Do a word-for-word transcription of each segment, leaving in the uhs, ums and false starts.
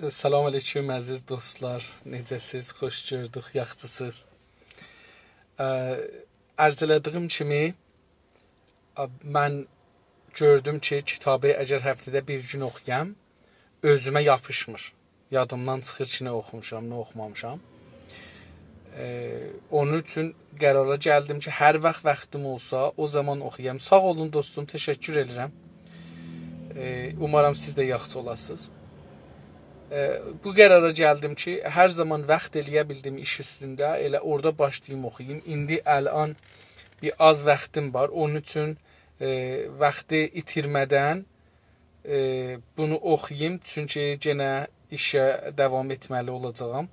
سلام علیکم، عزیز دوستلار. نئجه‌سیز؟ خوش گؤردوک، یاخشیسینیز؟ اه، عرض ائله‌دیگیم کیمی، اه، من گؤردوم کی، کیتابی اگر هفته‌ده بیر گون اوخویام، اؤزومه یاپیشمیر. یادیمدان چیخیر کی، نه اوخوموشام، نه اوخومامیشام. اه، اونون اوچون قرارا گلدیم کی، هر واخت واختیم اولسا، او زامان اوخویام. ساغ اولون دوستوم، تشکر ائدیرم. اه، اومارام سیز ده یاخشی اولاسینیز. اه، بو قرارا گلدیم کی، هر زامان واخت ائلیه بیلدیم ایش اوستونده، ائله اورادا باشلاییم اوخویوم. ایندی الان بیر آز واختیم وار، اونون اوچون، اه، واختی ایتیرمه‌دن ائ، بونو اوخویوم، چونکی یئنه ایشه داوام ائتمه‌لی اولاجاغام.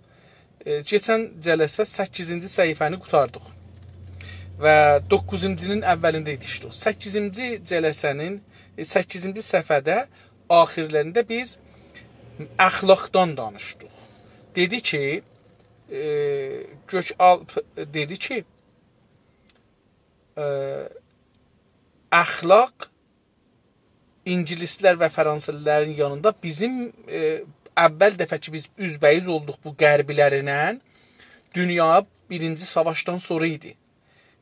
ائ، کئچن جلسه سککیزینجی صفحه‌نی قوتاردیق و دوققوزونجونون اولینده یئتیشدیک. سککیزینجی جلسه‌نین، ائ، سککیزینجی صفحه‌ده آخیرلرینده بیز اخلاقدان دانیشدیق. دئدی کی، ائ، گؤک‌آلپ دئدی کی، ائ، اخلاق اینگیلیسلر و فرانسه‌لیلرین یانیندا بیزیم، ائ، اول دفعه کی، بیز اوزبه‌اوز اولدوق بو غربی‌لرله، دونیا بیرینجی ساواشدان سونرا ایدی.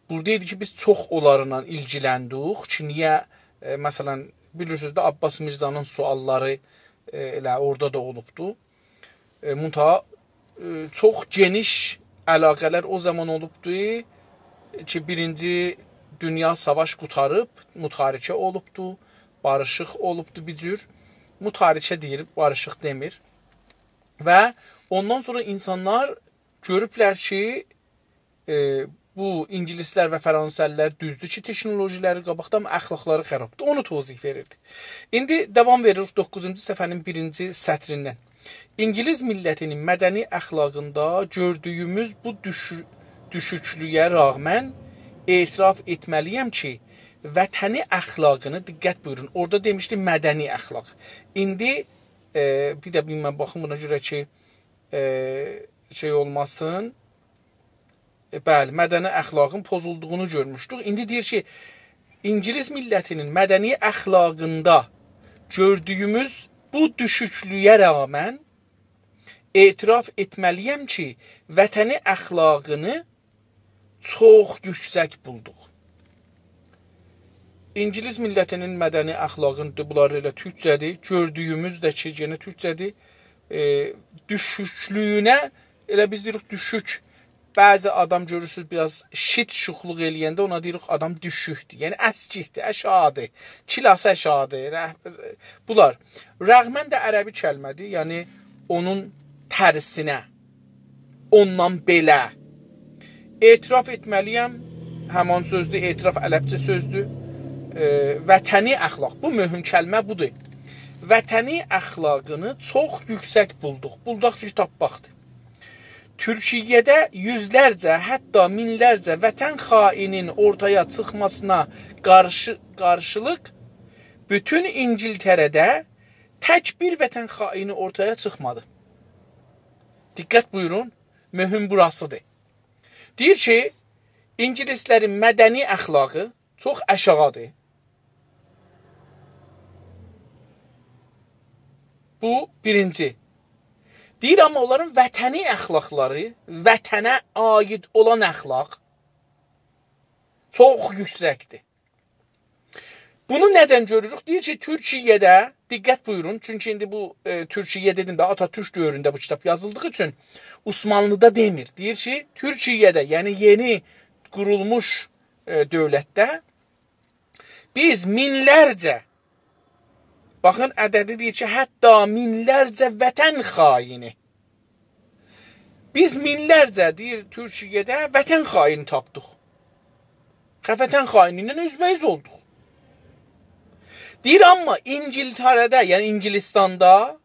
بورادا ایدی کی، بیز چوخ اونلارلا ایلگیلندیک کی، نییه، ائ، مثلا، بیلیرسینیز ده، عباس میرزانین سؤاللاری، ائ، ائله اورادا دا اولوبدو. ائ، منتها، ائ، چوخ گئنیش علاقه‌لر او زامان اولوبدو کی، بیرینجی دونیا ساواش قوتاریب، متارکه اولوبدو، باریشیق اولوبدو بیر جور. متارکه دئییر، باریشیق دئمیر. و اوندان سونرا اینسانلار گؤروبلر کی، ائ، بو اینگیلیسلر و فرانسه‌لیلر دوزدور کی، تکنولوژی‌لری قاباقدا، آمما اخلاقلاری خرابدیر. اونو توضیح وئریردی. ایندی داوام وئریریک دوققوزونجو صفحه‌نین بیرینجی سطریندن. اینگیلیس میللتینین مدنی اخلاقیندا گؤردویوموز بو دوشو-، دوشوکلویه رغماً اعتراف ائتمه‌لی‌یم کی، وطنی اخلاقینی، دقت بویورون، اورادا دئمیشدی مدنی اخلاق. ایندی، ائ، بیر ده بیلمم، باخین بونا گؤره کی، ائ، شئی اولماسین. ائ، بلی، مدنی اخلاقین پوزولدوغونو گؤرموشدوک. ایندی دئییر کی، اینگیلیس میللتینین مدنی اخلاقیندا گؤردویوموز بو دوشوکلویه رغماً اعتراف ائتمه‌لی‌یم کی، وطنی اخلاقینی چوخ یوکسک بولدوق. اینگیلیس میللتینین مدنی اخلاقینی، بونلار ائله تورکجه‌دیر، گؤردویوموز ده کی، یئنه تورکجه‌دیر، ائ، دوشوکلویونه، ائله بیز دئییریک دوشوک. بعضی آدام گؤرورسونوز، بیر آز شیت شوخلوق ائله‌ینده اونا دئییریک آدام دوشوکدور. یعنی اسکیکدیر، آشاغیدیر، کلاسی آشاغیدیر. ره-، بونلار. رغماً ده عربی کلمه‌دیر، یعنی اونون ترسینه، اوندان بئله. اعتراف ائتمه‌لی‌یم، همان سؤزدور، اعتراف عربجه سؤزدور. ائ، وطنی اخلاق، بو مهم کلمه بودور. وطنی اخلاقینی چوخ یوکسک بولدوق. بولدوق کی، تاپماقدیر. تورکیه‌ده یوزلرجه، حتی مینلرجه وطن خائنین اورتایا چیخماسینا قارشی، قارشیلیق بوتون اینگیلتره‌ده تک بیر وطن خائنی اورتایا چیخمادی. دقت بویورون، مهم بوراسیدیر. دئییر کی، اینگیلیسلرین مدنی اخلاقی چوخ آشاغیدیر. بو بیرینجی. دئییر، آمما اونلارین وطنی اخلاقلاری، وطنه عاید اولان اخلاق چوخ یوکسکدیر. بونو ندن گؤروروک؟ دئییر کی، تورکیه‌ده، دقت بویورون، چونکی ایندی بو، ائ، تورکیه دئدیم ده، آتاتورک دؤورونده بو کیتاب یازیلدیغی اوچون عثمانلی‌دا دئمیر. دئییر کی، تورکیه‌ده، یعنی یئنی قورولموش، ائ، دؤولتده بیز مینلرجه، باخین، عددی دئییر کی، حتی مینلرجه وطن خائنی. بیز مینلرجه، دئییر، تورکیه‌ده وطن خائنی تاپدیق. خ-، وطن خائنی ایله اوزبه‌اوز اولدوق. دئییر، آمما اینگیلتره‌ده، یعنی اینگیلیستاندا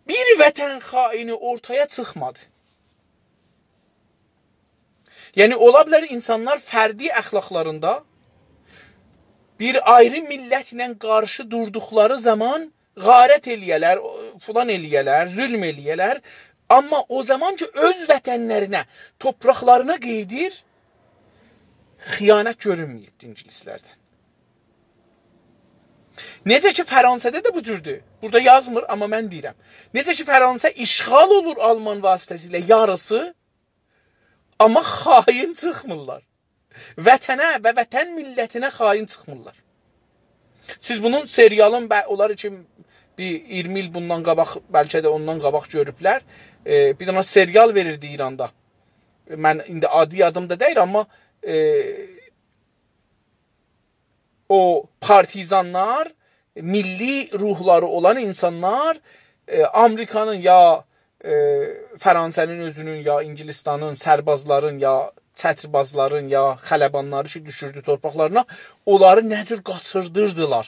بیر وطن خائنی اورتایا چیخمادی. یعنی، اولا بیلر اینسانلار فردی اخلاقلاریندا بیر آیری میللت ایله قارشی دوردوقلاری زامان غارت ائله‌یه‌لر، فلان ائله‌یه‌لر، ظلم ائله‌یه‌لر. آمما او زامان کی، اؤز وطنلرینه، توپراقلارینا قئییدیر، خیانت گؤرونمه‌ییبدی اینگیلیسلردن. نئجه کی، فرانسه‌ده ده بو جوردور. بورادا یازمیر، آمما من دئییرم. نئجه کی، فرانسه اشغال اولور آلمان واسطه‌سیله یاریسی، آمما خائن چیخمیرلار. وطنه و وطن میللتینه خائن چیخمیرلار. سیز بونون سریالین، به-، اولار کی بیر اییرمی ایل بوندان قاباق، بلکه ده اوندان قاباق گؤروبلر. ائ، بیر دنه سریال وئریردی ایراندا. من ایندی آدی یادیمدا دئییل، آمما، ائ، او پارتیزانلار، میللی روحلاری اولان اینسانلار، ائ، آمریکانین یا، ائ، فرانسه‌نین اؤزونون، یا اینگیلیستانین سربازلارین، یا چتربازلارین، یا خلبانلاری کی دوشوردو تورپاقلارینا، اونلاری نه جور قاچیردیردیلار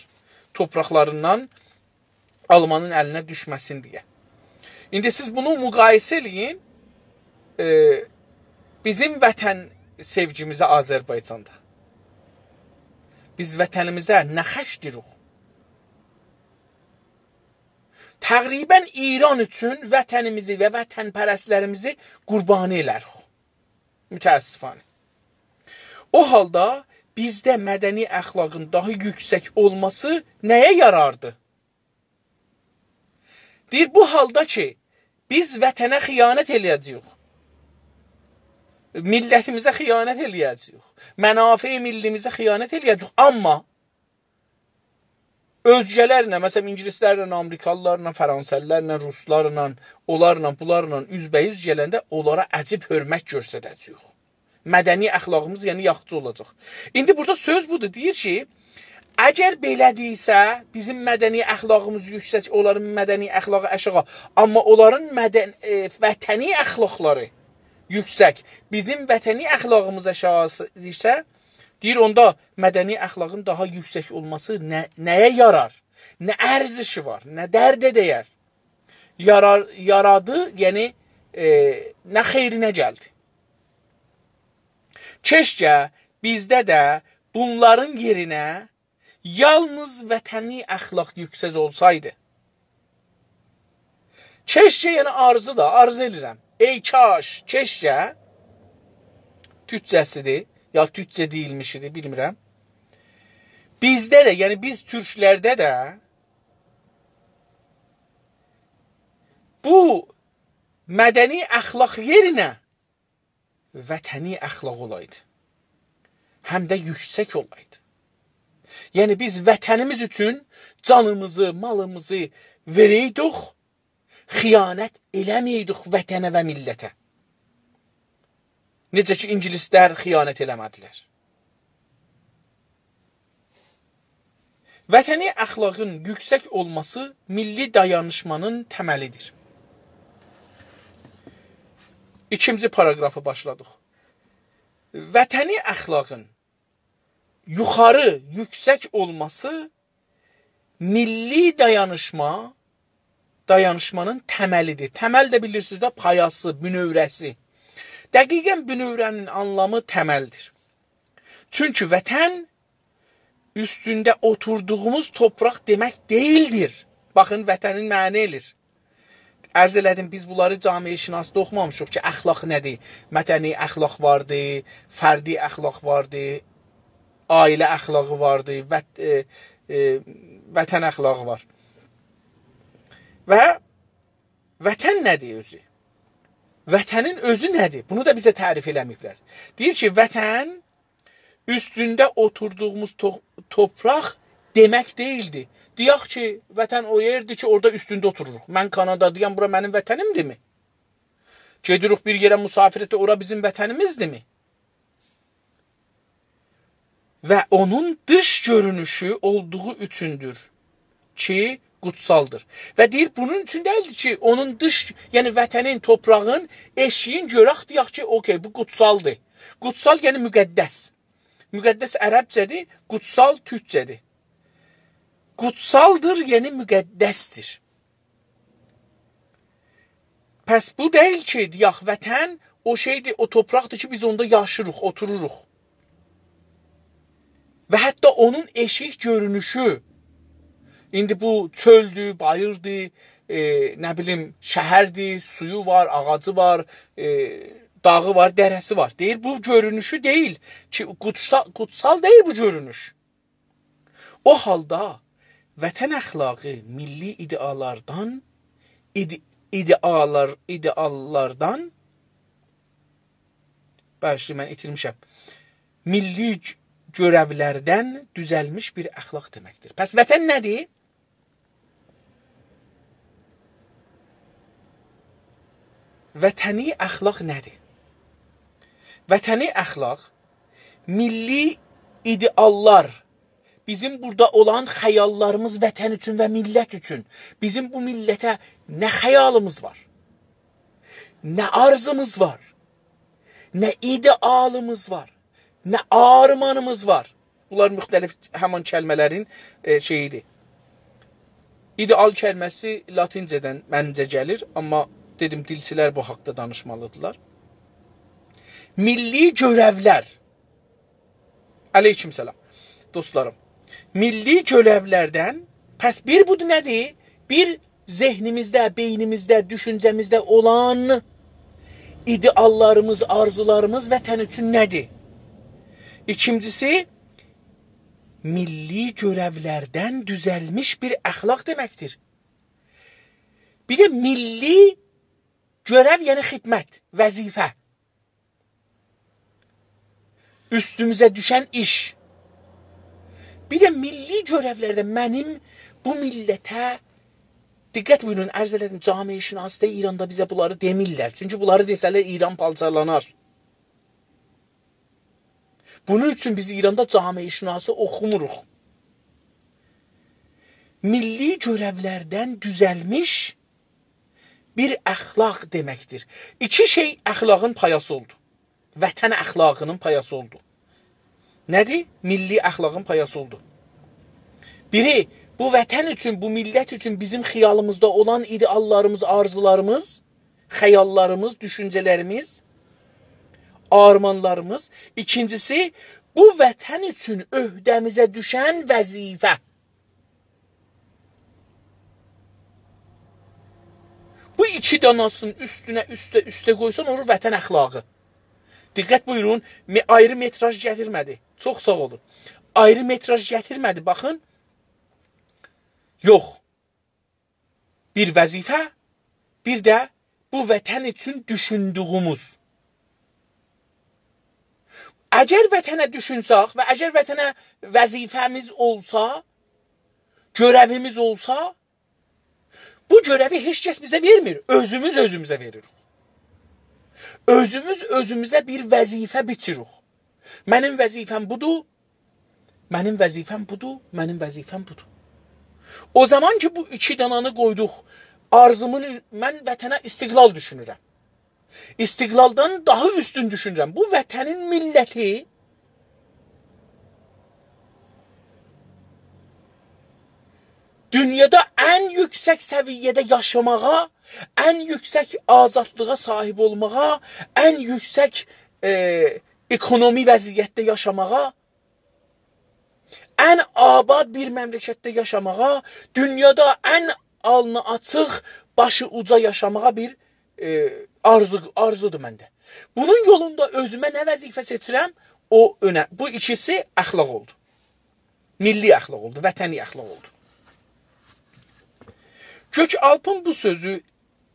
تورپاقلاریندان، آلمانین الینه دوشمه‌سین دئیه. ایندی سیز بونو مقایسه ائله‌یین، ائ، بیزیم وطن سئوگیمیزه آذربایجاندا. بیز وطنیمیزه نه خرجله‌ییریک؟ تقریباً ایران اوچون وطنیمیزی و وطن‌پرست‌لریمیزی قربانی ائلریک. متأسفانه. او حالدا بیزده مدنی اخلاقین داها یوکسک اولماسی نه‌یه یاراردی؟ دئییر، بو حالدا کی، بیز وطنه خیانت ائله‌یه‌جه‌ییک. میللتیمیزه خیانت ائله‌یه‌جه‌ییک. منافع میللیمیزه خیانت ائله‌یه‌جه‌ییک. آمما اؤزگه‌لرله، مثلاً، اینگیلیسلرله، آمریکالیلارلا، فرانسه‌لیلرله، روسلارلا، اونلارلا، بونلارلا اوزبه‌اوز گلنده اونلارا عجیب حؤرمت گؤستره‌جه‌ییک. مدنی اخلاقیمیز، یعنی، یاخشی اولاجاق. ایندی بورادا سؤز بودور، دئییر کی، اگر بئله‌دیرسه، بیزیم مدنی اخلاقیمیز یوکسک، اونلارین مدنی اخلاقی آشاغی، آمما اونلارین مدن-، ائ، وطنی اخلاقلاری یوکسک، بیزیم وطنی اخلاقیمیز آشاغیدیرسا، دئییر، اوندا مدنی اخلاقین داها یوکسک اولماسی نه، نه‌یه یارار؟ نه ارزشی وار؟ نه درده دَیر؟ یارار، یارادی، یعنی، ائ، نه خئیرینه گلدی؟ کئشکه بیزده ده بونلارین یئرینه یالنیز وطنی اخلاق یوکسک اولسایدی. کئشکه، یعنی آرزو دا، آرزو ائدیرم. ای کاش، کئشکه، تورکجه‌سیدیر، یا تورکجه دئییلمیشیدی، بیلمیرم. بیزده ده، یعنی بیز تورکلرده ده بو مدنی اخلاق یئرینه وطنی اخلاق اولایدی. هم ده یوکسک اولایدی. یعنی بیز وطنیمیز اوچون جانیمیزی، مالیمیزی وئره‌یدیک، خیانت ائله‌مه‌یه‌یدیک وطنه و میللته. نئجه کی، اینگیلیسلر خیانت ائله‌مه‌دیلر. وطنی اخلاقین یوکسک اولماسی میللی دایانیشمانین تملیدیر. ایکینجی پاراگرافی باشلادیق. وطنی اخلاقین یوخاری، یوکسک اولماسی میللی دایانیشما، دایانیشمانین تملیدیر. تمل ده بیلیرسینیز ده، پایاسی، بونؤوره‌سی. دقیقاً بونؤوره‌نین آنلامی تملدیر. چونکی وطن اوستونده اوتوردوغوموز تورپاق دئمک دئییلدیر. باخین، وطنین معنی ائله‌ییر. عرض ائله‌دیم، بیز بونلاری جامعه‌شناسدا اوخومامیشیق کی، اخلاق نه‌دیر؟ مدنی اخلاق واردی، فردی اخلاق واردی، عائله اخلاقی واردی، وط-، ائ، ائ، وطن اخلاقی وار. و وطن نه‌دیر اؤزو؟ وطنین اؤزو نه‌دیر؟ بونو دا بیزه تعریف ائله‌مه‌ییبلر. دئییر کی، وطن اوستونده اوتوردوغوموز تو-، تورپاق دئمک دئییلدی. دئیک کی، وطن او یئردیر کی، اورادا اوستونده اوتوروروق. من کانادادایام، بورا منیم وطنیمدیرمی؟ گئدیریک بیر یئره مسافرته، اورا بیزیم وطنیمیزدیرمی؟ و اونون دیش گؤرونوشو اولدوغو اوچوندور کی، قوتسالدیر. و دئییر، بونون اوچون دئییلدیر کی، اونون دیش، یعنی وطنین، تورپاغین ائشیگین گؤرک، دئیک کی، اوکئی، بو قوتسالدیر. قوتسال، یعنی مقدس. مقدس عربجه‌دیر، قوتسال تورکجه‌دیر. قوتسالدیر، یعنی مقدسدیر. پس بو دئییل کی، دئیک، وطن او شئیدیر، او تورپاقدیر کی، بیز اوندا یاشیریق، اوتوروروق. و حتی اونون ائشیک گؤرونوشو، ایندی بو چؤلدور، باییردیر، ائ، نه بیلیم، شهردیر، سویو وار، آغاجی وار، ائ، داغی وار، دره‌سی وار. دئییر، بو گؤرونوشو دئییل کی، قوتسا-، قوتسال دئییل بو گؤرونوش. او حالدا وطن اخلاقی میللی ایده‌آلاردان، ایده-، ایده‌آلار-، ایده‌آللاردان، باغیشلایین، من ایتیرمیشم، میللی گ-، گؤرولردن دوزلمیش بیر اخلاق دئمکدیر. پس وطن نه‌دیر؟ وطنی اخلاق نه‌دیر؟ وطنی اخلاق، میللی ایده‌آللار، بیزیم بورادا اولان خیاللاریمیز وطن اوچون و میللت اوچون. بیزیم بو میللته نه خیالیمیز وار، نه آرزوموز وار، نه ایده‌آلیمیز وار، نه آرمانیمیز وار. بونلار مختلف همان کلمه‌لرین، ائ، شئیی‌دیر. ایده‌آل کلمه‌سی لاتینجه‌دن منیمجه گلیر، آمما دئدیم، دیلچیلر بو حاقدا دانیشمالیدیرلار. میللی گؤرولر. علیکم سلام، دوستلاریم. میللی گؤرولردن، پس بیر بودور نه‌دیر؟ بیر ذهنیمیزده، بئینیمیزده، دوشونجه‌میزده اولان ایده‌آللاریمیز، آرزولاریمیز وطن اوچون نه‌دیر؟ ایکینجیسی، میللی گؤرولردن دوزلمیش بیر اخلاق دئمکدیر. بیر ده میللی گؤرو، یعنی خدمت، وظیفه. اوستوموزه دوشن ایش. بیر ده میللی گؤرولرده منیم بو میللته، دقت بویورون، عرض ائله‌دیم، جامعه‌شناسی‌ده ایراندا بیزه بونلاری دئمیرلر. چونکی بونلاری دئسه‌لر، ایران پالچالانار. بونون اوچون بیز ایراندا جامعه‌شناسی اوخوموروق. میللی گؤرولردن دوزلمیش بیر اخلاق دئمکدیر. ایکی شئی اخلاقین پایاسی اولدو. وطن اخلاقینین پایاسی اولدو. نه‌دیر؟ میللی اخلاقین پایاسی اولدو. بیری، بو وطن اوچون، بو میللت اوچون بیزیم خیالیمیزدا اولان ایده‌آللاریمیز، آرزولاریمیز، خیاللاریمیز، دوشونجه‌لریمیز، آرمانلاریمیز. ایکینجیسی، بو وطن اوچون عهده‌میزه دوشن وظیفه. بو ایکی داناسینی اوستونه، اوسته، اوسته قویسان، اولور وطن اخلاقی. دقت بویورون، مئ-، آیری متراژ گتیرمه‌دی. چوخ ساغ اولون. آیری متراژ گتیرمه‌دی، باخین. یوخ. بیر وظیفه، بیر ده بو وطن اوچون دوشوندویوموز. اگر وطنه دوشونسک و اگر وطنه وظیفه‌میز اولسا، گؤرویمیز اولسا، بو گؤروی هئچ کس بیزه وئرمیر، اؤزوموز اؤزوموزه وئریریک. اؤزوموز اؤزوموزه بیر وظیفه بیچیریک. منیم وظیفه‌م بودور، منیم وظیفه‌م بودور، منیم وظیفه‌م بودور. او زامان کی، بو ایکی دانانی قویدوق، آرزومون، من وطنه استقلال دوشونورم. استقلالدان داها اوستون دوشونورم. بو وطنین میللتی دونیادا ان یوکسک سویه‌ده یاشاماغا، ان یوکسک آزادلیغا صاحیب اولماغا، ان یوکسک، ائ، اکونومی وضعیتده یاشاماغا، ان آباد بیر مملکتده یاشاماغا، دونیادا ان آلنی آچیق، باشی اوجا یاشاماغا بیر، ائ، آرزو، آرزودور منده. بونون یولوندا اؤزومه نه وظیفه سئچیرم، او اؤنه-، بو ایکیسی اخلاق اولدو. میللی اخلاق اولدو، وطنی اخلاق اولدو. گؤک‌آلپین بو سؤزو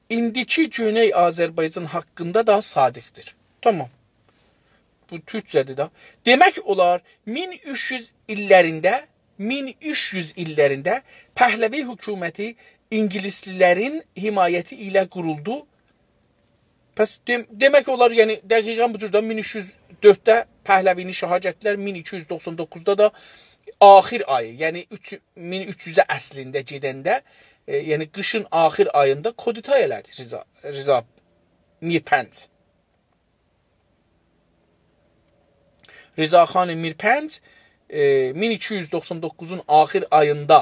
ایندیکی گونئی آذربایجان حاقیندا دا صادقدیر. تامام. بو تورکجه‌دیر ده. دئمک اولار، مین اوچ یوز ایللرینده، مین اوچ یوز ایللرینده پهلوی حکومتی اینگیلیسلی‌لرین حمایتی ایله قورولدو. پس دئم-، دئمک اولار، یعنی، دقیقاً بو جورده مین اوچ یوز دؤردده پهلوی‌نی شاها گتیردیلر، مین ایکی یوز دوخسان دوققوزدا دا آخیر آیی، یعنی اوچ، مین اوچ یوزه اصلینده گئدنده، ائ، یعنی قیشین آخیر آییندا کودتا ائله‌دی رضا، رضا میرپنج. رضاخان میرپنج، ائ، مین ایکی یوز دوخسان دوققوزون آخیر آییندا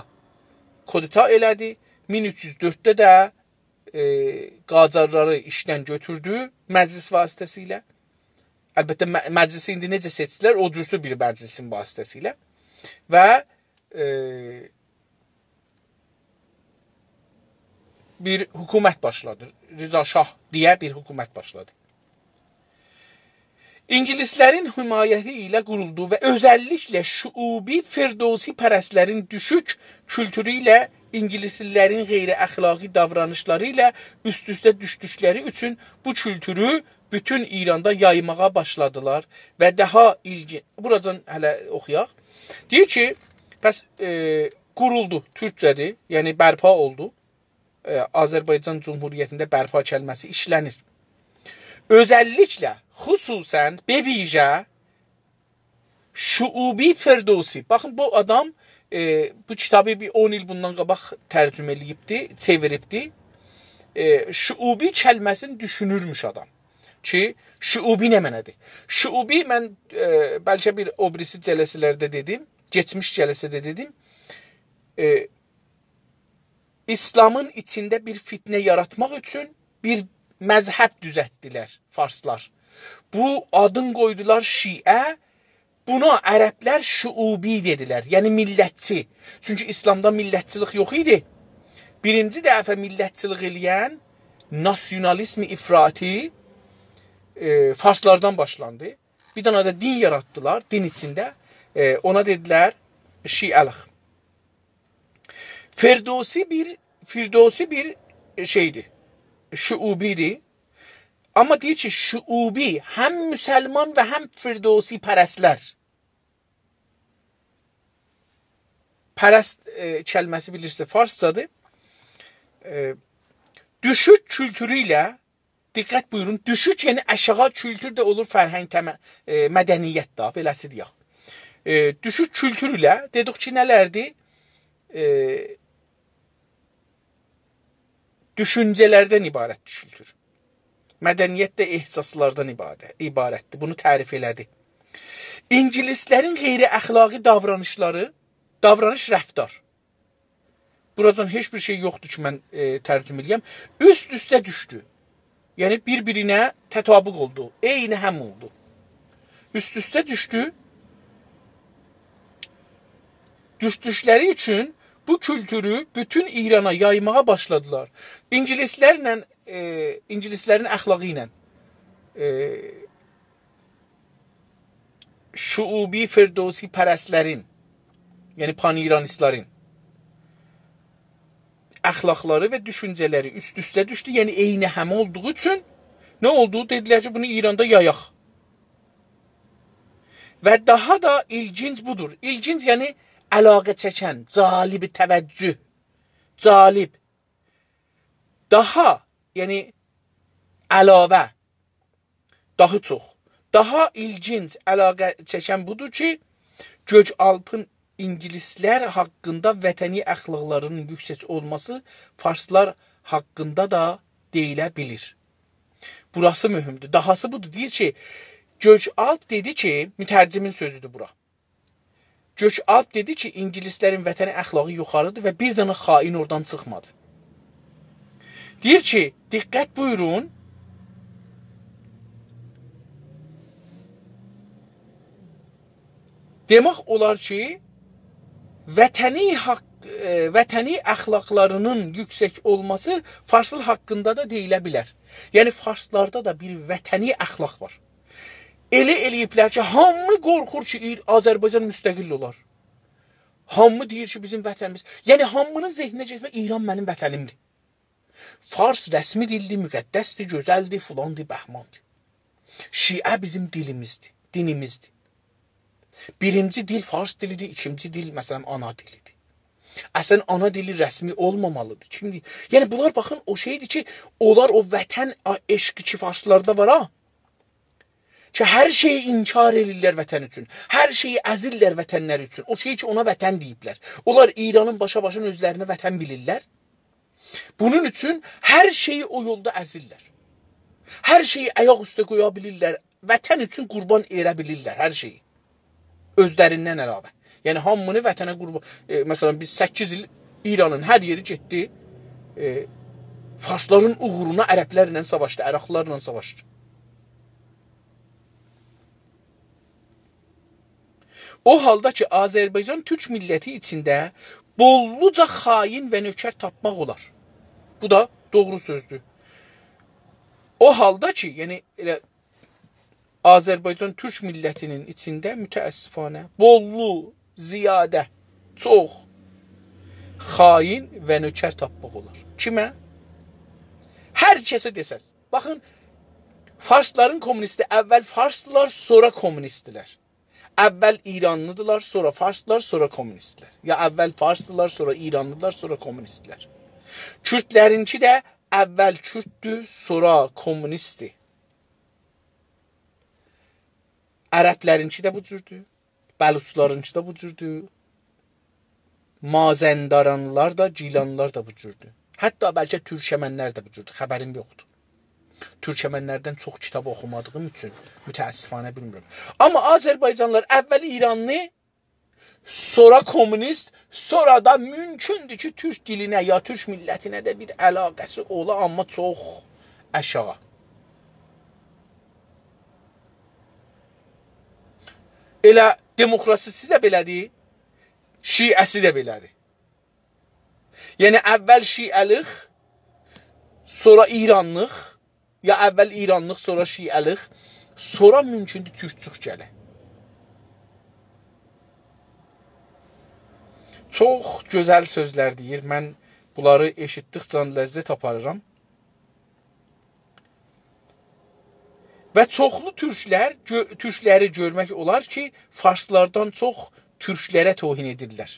کودتا ائله‌دی. مین اوچ یوز دؤردده ده، ائ، قاجارلاری ایشدن گؤتوردو مجلس واسطه‌سیله. البته، م-، مجلسی ایندی نئجه سئچدیلر، او جورسو بیر مجلسین واسطه‌سیله. و، ائ، بیر حکومت باشلادی. رضا شاه دئیه بیر حکومت باشلادی. اینگیلیسلرین حمایتی ایله قورولدو و اؤزللیکله شعوبی فردوسی‌پرستلرین دوشوک کولتورو ایله اینگیلیسلی‌لرین غیر‌اخلاقی داورانیشلاری ایله اوست-اوسته دوشدوکلری اوچون بو کولتورو بوتون ایراندا یایماغا باشلادیلار و داها ایلگی-، بوراجان هله اوخویاق. دئییر کی، پس، ائ، قورولدو، تورکجه‌دیر، یعنی برپا اولدو. ائ، آذربایجان جمهوریتینده برپا کلمه‌سی ایشله‌نیر. اؤزللیکله، خصوصاً، به ویژه شعوبی فردوسی. باخین، بو آدام، ائ، بو کیتابی بیر اون ایل بوندان قاباق ترجمه ائله‌ییبدی، چئویریبدی. ائ، شعوبی کلمه‌سینی دوشونورموش آدام. کی، شعوبی نه معنادیر؟ شعوبی من، ائ، بلکه بیر او بیریسی جلسه‌لرده دئدیم، کئچمیش جلسه‌ده دئدیم. ائ، ایسلامین ایچینده بیر فتنه یاراتماق اوچون بیر مذهب دوزلتدیلر فارسلار. بو آدین قویدولار شیعه، بونا عربلر شعوبی دئدیلر، یعنی میللتچی. چونکی ایسلامدا میللتچیلیک یوخ ایدی. بیرینجی دفعه میللتچیلیک ائله‌ین ناسیونالیزم افراطی، ائ، فارسلاردان باشلاندی. بیر دنه ده دین یاراتدیلار، دین ایچینده. ائ، اونا دئدیلر شیعه‌لیک. فردوسی بیر، فردوسی بیر شئیدیر، شعوبی‌دیر. آمما دئییر کی، شعوبی هم مسلمان و هم فردوسی‌پرستلر. پرست، ائ، کلمه‌سی بیلیرسینیز، فارسجادیر. ائ، دوشوک کولتورو ایله، دقت بویورون، دوشوک، یعنی آشاغی کولتور ده اولور، فرهنگ، تمه-، ائ، مدنیت ده، بئله‌سی دئیک. ائ، دوشوک کولتور ایله دئدیک کی، نه‌لردیر؟ ائ، دوشونجه‌لردن عبارت دوشونجه‌دیر. مدنیت ده احساسلاردان عبارت، عبارتدیر. بونو تعریف ائله‌دی. اینگیلیسلرین غیر‌اخلاقی داورانیشلاری، داورانیش، رفتار. بوراجان هئچ بیر شئی یوخدور کی، من، ائ، ترجمه ائله‌یم. اوست-اوسته دوشدو. یعنی، بیر-بیرینه تطابق اولدو. عینی هم اولدو. اوست-اوسته دوشدو. دوشدوکلری اوچون بو کولتورو بوتون ایرانا یایماغا باشلادیلار. اینگیلیسلرله، ائ، اینگیلیسلرین اخلاقی ایله، ائ، شعوبی فردوسی‌پرستلرین، یعنی پان‌ایرانیستلرین اخلاقلاری و دوشونجه‌لری اوست-اوسته دوشدو. یعنی عینی هم اولدوغو اوچون نه اولدو؟ دئدیلر کی، بونو ایراندا یایاق. و داها دا ایلگینج بودور. ایلگینج، یعنی علاقه چکن، جالب توجه، جالب. داها، یعنی علاوه، داها چوخ. داها ایلگینج، علاقه چکن بودور کی، گؤک‌آلپین اینگیلیسلر حاقیندا وطنی اخلاقلارینین یوکسک اولماسی فارسلار حاقیندا دا دئییله بیلیر. بوراسی مهمدور. داهاسی بودور، دئییر کی، گؤک‌آلپ دئدی کی، مترجمین سؤزودور بورا. گؤک‌آلپ دئدی کی، اینگیلیسلرین وطنی اخلاقی یوخاریدیر و بیر دنه خائن اورادان چیخمادی. دئییر کی، دقت بویورون، دئمک اولار کی، وطنی حاق، ائ، وطنی اخلاقلارینین یوکسک اولماسی فارسلار حاقیندا دا دئییله بیلر. یعنی، فارسلاردا دا بیر وطنی اخلاق وار. ائله ائله‌ییبلر کی، هامی قورخور کی، ایر-، آذربایجان مستقل اولار. هامی دئییر کی، بیزیم وطنیمیز. یعنی، هامینین ذهنینه گئتمه، ایران منیم وطنیمدیر. فارس رسمی دیلدیر، مقدسدیر، گؤزلدیر، فلاندیر، بهماندیر. شیعه بیزیم دیلیمیزدیر، دینیمیزدیر. بیرینجی دیل فارس دیلیدیر، ایکینجی دیل، مثلا، آنا دیلیدیر. اصلا، آنا دیلی رسمی اولمامالیدیر. کیمدیر؟ یعنی، بونلار، باخین، او شئیدیر کی، اونلار او وطن، آ، عشقی کی، فارسلاردا وار، ها. کی، هر شئیی انکار ائدیرلر وطن اوچون. هر شئیی ازیرلر وطنلری اوچون. او شئی کی، اونا وطن دئییبلر. اونلار ایرانین باشاباشین اؤزلرینه وطن بیلیرلر. بونون اوچون هر شئیی او یولدا ازیرلر. هر شئیی آیاق اوسته قویا بیلیرلر. وطن اوچون قوربان ائده بیلیرلر هر شئیی. اؤزلریندن علاوه. یعنی، هامینی وطنه قوربان، ائ، مثلا، بیز سککیز ایل ایرانین هر یئری گئتدی، ائ، فارسلارین اوغرونا عربلرله ساواشدی، عراقلیلارلا ساواشدی. او حالدا کی، آذربایجان تورک میللتی ایچینده بوللوجا خائن و نؤکر تاپماق اولار. بو دا دوغرو سؤزدور. او حالدا کی، یعنی، ائله آذربایجان تورک میللتینین ایچینده متأسفانه بوللو، زیاده، چوخ خائن و نوکر تاپماق اولار. کیمه؟ هر کسه دئسز. باخین، فارسلارین کومونیستی، اول فارسدیلار، سونرا کومونیستدیلر. اول ایرانلیدیلار، سونرا فارسدیلار، سونرا کومونیستدیلر. یا اول فارسدیلار، سونرا ایرانلیدیلار، سونرا کومونیستدیلر. کوردلرینکی ده اول کورددور، سونرا کومونیستدیر. عربلرینکی ده بو جوردور. بلوچلارینکی ده بو جوردور. مازندرانلار دا، گیلانلار دا بو جوردور. حتی بلکه تورکمنلر ده بو جوردور. خبریم یوخدور. تورکمنلردن چوخ کیتاب اوخومادیغیم اوچون متأسفانه بیلمیرم. آمما آذربایجانلیلار اول ایرانلی، سونرا کومونیست، سونرا دا مومکوندور کی، تورک دیلینه یا تورک میللتینه ده بیر علاقه‌سی اولا، آمما چوخ آشاغی. ائله دموکراسی‌سی ده بئله‌دیر، شیعه‌سی ده بئله‌دیر. یعنی، اول شیعه‌لیق، سونرا ایرانلیق، یا اول ایرانلیق، سونرا شیعه‌لیق، سونرا مومکوندور تورکچوک گله. چوخ گؤزل سؤزلر دئییر. من بونلاری ائشیتدیکجه لذت آپاریرام. و چوخلو تورکلر، گؤ-، تورکلری گؤرمک اولار کی، فارسلاردان چوخ تورکلره توهین ائدیرلر.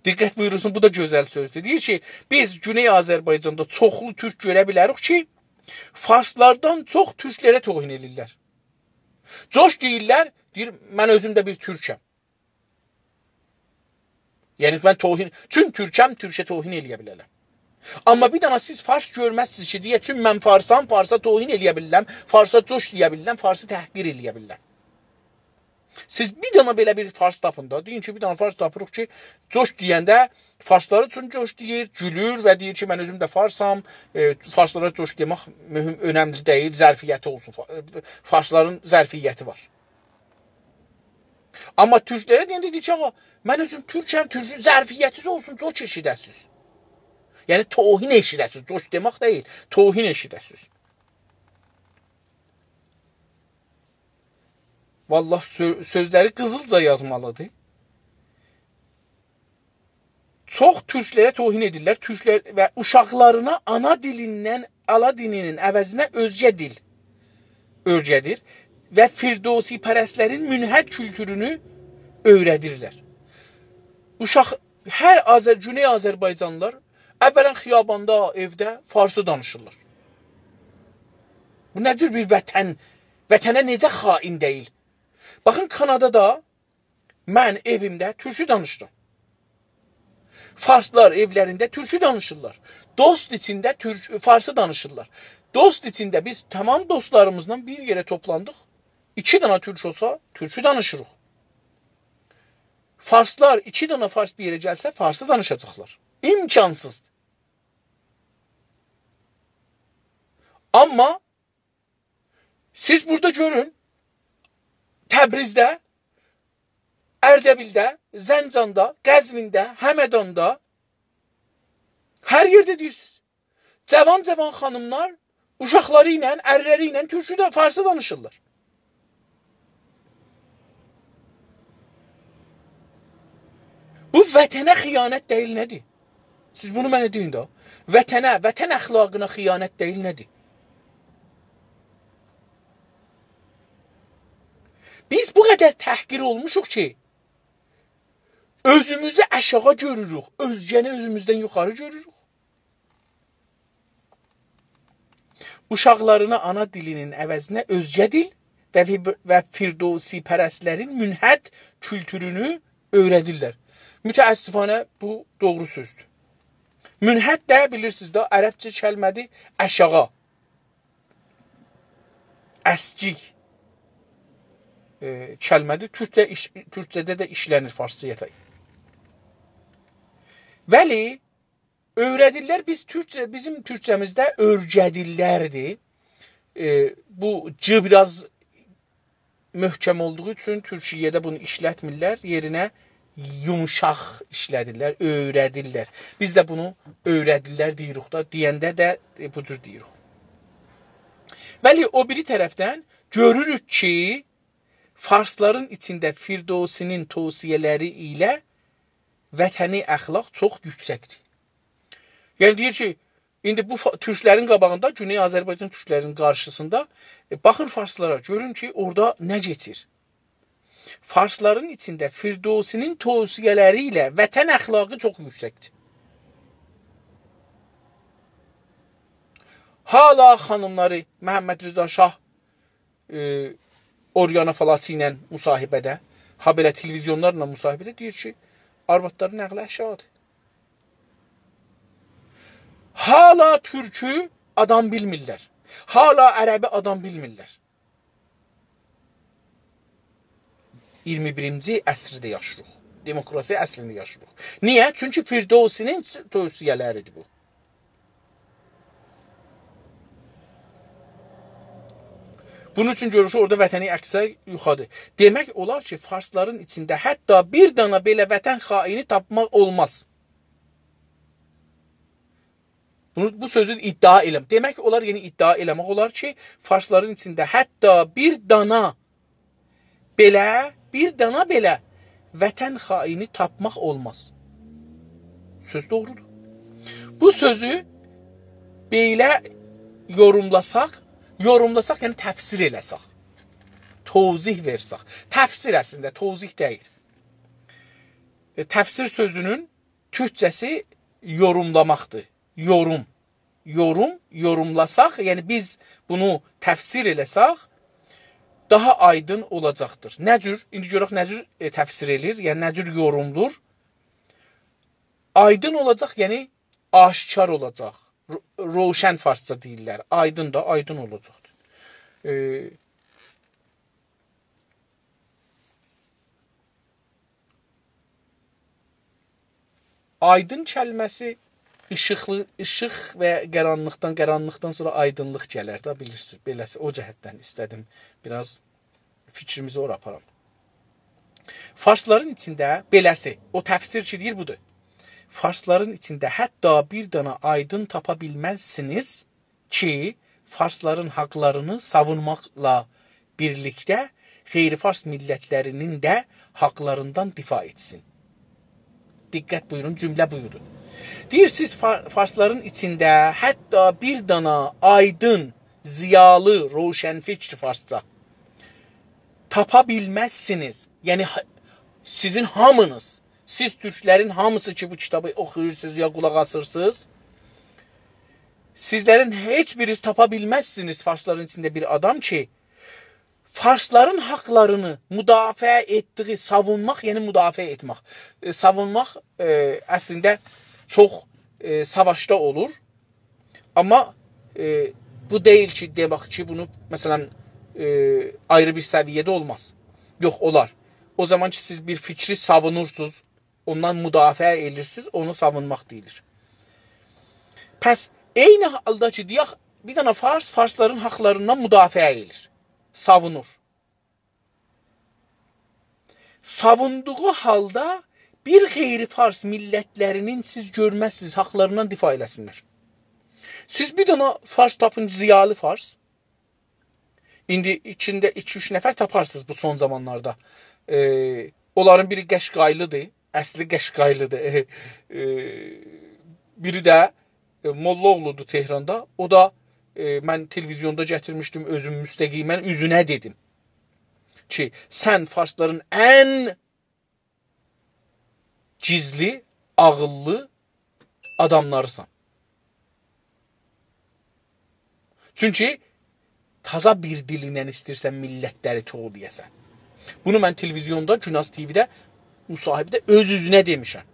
دقت بویورورسون، بو دا گؤزل سؤزدور. دئییر کی، بیز گونئی آذربایجاندا چوخلو تورک گؤره بیلریک کی، فارسلاردان چوخ تورکلره توهین ائدیرلر. جوش دئییرلر، دئییر، «من اؤزوم ده بیر تورکم.» یعنی، من توهین، چون تورکم، تورکه توهین ائلیه بیلرم. آمما بیر دنه سیز فارس گؤرمزسینیز کی، دئیه، «چون من فارسام، فارسا توهین ائلیه بیلیرم، فارسا جوش دئیه بیلیرم، فارسی تحقیر ائلیه بیلیرم.» سیز بیر دنه بئله بیر فارس تاپین دا. دئیین کی، بیر دنه فارس تاپیریق کی، جوش دئینده فارسلار اوچون جوش دئییر، گولور و دئییر کی، «من اؤزوم ده فارسام، ائ، فارسلارا جوش دئمک مهم، اؤنملی دئییل، ظرفیتی اولسون.» فا-، ائ، فارسلارین ظرفیتی وار. آمما تورکلره دئینده دئییر کی، «آغا، من اؤزوم تورکم، تورکون ظرفیتیز اولسون، جوش ائشیده‌سیز.» یعنی، توهین ائشیده‌سیز، جوش دئمک دئییل، توهین ائشیده‌سیز. والله، سؤ-، سؤزلری قیزیلجا یازمالیدیر. چوخ تورکلره توهین ائدیرلر. تورکلر و اوشاقلارینا آنا دیلیندن، آنا دیلینین عوضینه اؤزگه دیل اؤیره‌دیر و فردوسی‌پرستلرین ملحد کولتورونو اؤیره‌دیرلر. اوشاق، هر آذر-، گونئی آذربایجانلیلار اولاً خیاباندا، ائوده فارسی دانیشیرلار. بو نه جور بیر وطن، وطنه نئجه خائن دئییل؟ باخین، کانادادا من ائویمده تورکو دانیشیرام. فارسلار ائولرینده تورکو دانیشیرلار. دوست ایچینده تورک، فارسی دانیشیرلار. دوست ایچینده بیز تمام دوستلاریمیزلا بیر یئره توپلاندیق. ایکی دنه تورک اولسا، تورکو دانیشیریق. فارسلار، ایکی دنه فارس بیر یئره گلسه، فارسی دانیشاجاقلار. امکانسیزدیر. آمما سیز بورادا گؤرون، تبریزده، اردبیلده، زنجاندا، قزوینده، همداندا، هر یئرده دئییرسینیز. جاوان-جاوان خانیملار اوشاقلاری ایله، ارلری ایله تورکو دا، فارسی دانیشیرلار. بو وطنه خیانت دئییل، نه‌دیر؟ سیز بونو منه دئیین ده. وطنه، وطن اخلاقینا خیانت دئییل، نه‌دیر؟ بیز بو قدر تحقیر اولموشوق کی، اؤزوموزو آشاغی گؤروروک، اؤزگه‌نی اؤزوموزدن یوخاری گؤروروک. اوشاقلارینا آنا دیلینین عوضینه اؤزگه دیل و فی-، و فردوسی‌پرستلرین ملحد کولتورونو اؤیره‌دیرلر. متأسفانه بو دوغرو سؤزدور. ملحد ده بیلیرسینیز ده، عربجه کلمه‌دیر، آشاغی. اسکیک، ائ، کلمه‌دیر. تورکده ایش-، تورکجه‌ده ده ایشله‌نیر فارسجایا تای. ولی اؤیره‌دیرلر، بیز تورکجه، بیزیم تورکجه‌میزده اؤیره‌دیرلردیر. ائ، بو «ج» بیر آز محکم اولدوغو اوچون تورکیه‌ده بونو ایشلتمیرلر. یئرینه یومشاق ایشله‌دیرلر، اؤیره‌دیرلر. بیز ده بونو اؤیره‌دیرلر دئییریک دا، دئینده ده، ائ، بو جور دئییریک. ولی او بیری طرفدن گؤروروک کی، فارسلارین ایچینده فردوسی‌نین توصیه‌لری ایله وطنی اخلاق چوخ یوکسکدیر. یعنی دئییر کی، ایندی بو فا-، تورکلرین قاباغیندا، گونئی آذربایجان تورکلرینین قارشیسیندا، ائ، باخین فارسلارا، گؤرون کی، اورادا نه کئچیر. فارسلارین ایچینده فردوسی‌نین توصیه‌لری ایله وطن اخلاقی چوخ یوکسکدیر. حالا خانیملاری محمدرضا شاه، ائ، اوریانا فالاتی ایله مصاحبه‌ده، هابئله تلویزیونلارلا مصاحبه‌ده دئییر کی، آروادلارین عقلی آشاغیدیر. حالا تورکو آدام بیلمیرلر. حالا عربی آدام بیلمیرلر. ایگیرمی بیرینجی عصرده یاشاییریق. دموکراسی عصرینده یاشاییریق. نییه؟ چونکی فردوسی‌نین توصیه‌لریدیر بو. بونون اوچون گؤرورسن، اورادا وطنی اخلاق یوخاریدیر. دئمک اولار کی، فارسلارین ایچینده حتی بیر دانا بئله وطن خائنی تاپماق اولماز. بونو، بو سؤزو ادعا ائله‌م-، دئمک اولار، یعنی ادعا ائله‌مک اولار کی، فارسلارین ایچینده حتی بیر دانا بئله، بیر دانا بئله وطن خائنی تاپماق اولماز. سؤز دوغرودور. بو سؤزو بئله یوروملاساق، یوروملاساق، یعنی تفسیر ائله‌سک، توضیح وئرسک. تفسیر اصلینده، توضیح دئییل. ائ، تفسیر سؤزونون تورکجه‌سی یوروملاماقدیر. یوروم. یوروم، یوروملاساق، یعنی بیز بونو تفسیر ائله‌سک، داها آیدین اولاجاقدیر. نه جور؟ ایندی گؤرک نه جور، ائ، تفسیر ائله‌ییر، یعنی نه جور یوروملور. آیدین اولاجاق، یعنی آشکار اولاجاق. رو-، روشن فارسجا دئییرلر. آیدین دا، آیدین اولاجاقدیر. ائ، آیدین کلمه‌سی ایشیقلی، ایشیق و قارانلیقدان، قارانلیقدان سونرا آیدینلیق گلر ده، بیلیرسینیز. بئله‌سی، او جهتدن ایسته‌دیم بیر آز فیکریمیزی اورا آپارام. فارسلارین ایچینده بئله‌سی، او تفسیر کی دئییر، بودور. فارسلارین ایچینده حتی بیر دانا آیدین تاپا بیلمزسینیز کی، فارسلارین حاقلارینی ساوونماقلا بیرلیکده غیر فارس میللتلرینین ده حاقلاریندان دفاع ائتسین. دقت بویورون، جمله بویورون. دئییر، سیز فا-، فارسلارین ایچینده حتی بیر دانا آیدین، ضیالی، روشنفکر فارسجا تاپا بیلمزسینیز. یعنی، ها-، سیزین هامینیز، سیز تورکلرین هامیسی کی، بو کیتابی اوخویورسونوز یا قولاق آسیرسینیز، سیزلرین هئچ بیرینیز تاپا بیلمزسینیز فارسلارین ایچینده بیر آدام کی، فارسلارین حاقلارینی مدافعه ائتدیگی، ساوونماق، یعنی مدافعه ائتمک. ائ، ساوونماق، ائ، اصلینده چوخ، ائ، ساواشدا اولور. آمما، ائ، بو دئییل کی، دئمک کی، بونو، مثلا، ائ، آیری بیر سویه‌ده اولماز. یوخ، اولار. او زامان کی، سیز بیر فیکری ساوونورسونوز، اوندان مدافعه ائدیرسینیز، اونو ساوونماق دئییلیر. پس، عینی حالدا کی، دئیک، بیر دنه فارس فارسلارین حاقلاریندان مدافعه ائدیر، ساوونور. ساووندوغو حالدا بیر غیر فارس میللتلرینین سیز گؤرمزسینیز، حاقلاریندان دفاع ائله‌سینلر. سیز بیر دنه فارس تاپین، ضیالی فارس. ایندی ایچینده ایکی-اوچ نفر تاپارسینیز بو سون زامانلاردا. ائ، اونلارین بیری قشقایلی‌دیر، اصلی قشقایلی‌دیر. ائ، بیری ده، ائ، موللاوغلودور تهراندا. او دا، ائ، من تلویزیوندا گتیرمیشدیم اؤزوم، مستقیماً اوزونه دئدیم کی، سن فارسلارین ان گیزلی، عاغیللی آداملاریسان. چونکی تازا بیر دیلینن ایسته‌ییرسن میللتلری توغلایاسان. بونو من تلویزیوندا، گوناز تی‌وی‌ده مصاحبه‌ده اؤز اوزونه دئمیشم.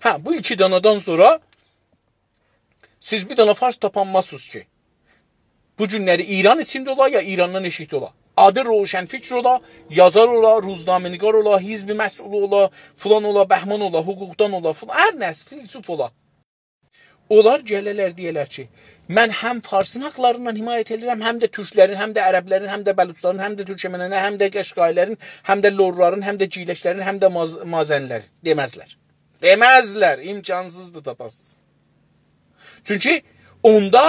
هه، بو ایکی دانادان سونرا سیز بیر دنه فارس تاپانمازسینیز کی، بو گونلری ایران ایچینده اولا، یا ایراندان ائشیکده اولا. آدی روشنفکر اولا، یازار اولا، روزنامه‌نگار اولا، حزب مسئولو اولا، فلان اولا، بهمان اولا، حقوقدان اولا، فلان، هر نه، فیلسوف اولا. اونلار گله‌لر دئیه‌لر کی، من هم فارسین حاقلاریندان حمایت ائدیرم، هم ده تورکلرین، هم ده عربلرین، هم ده بلوچلارین، هم ده تورکمنلرین، هم ده قشقایلرین، هم ده لورلارین، هم ده گیلکلرین، هم ده ماز-، مازنلرین. دئمزلر. دئمزلر، امکانسیزدیر تاپاسینیز. چونکی اوندا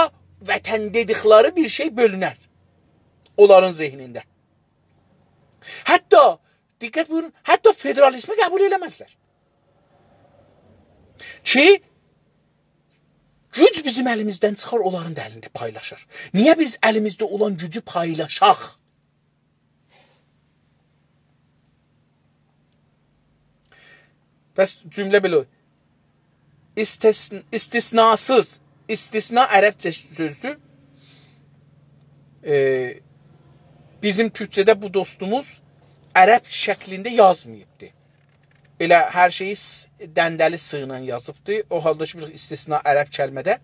وطن دئدیکلری بیر شئی بؤلونر. اونلارین ذهنینده. حتی، دقت بویورون، حتی فدرالیزمی قبول ائله‌مزلر. کی، گوج بیزیم الیمیزدن چیخار، اونلارین دا الینده پایلاشار. نییه بیز الیمیزده اولان گوجو پایلاشاق؟ بس جمله بئله. استثن-، استثناسیز. استثنا عربجه سؤزدور. ائ، بیزیم تورکجه‌ده بو دوستوموز عرب شکلینده یازماییبدی. ائله هر شئیی س-، دنده‌لی س ایله یازیبدی. او حالدا کی، بیر استثنا عرب کلمه‌ده،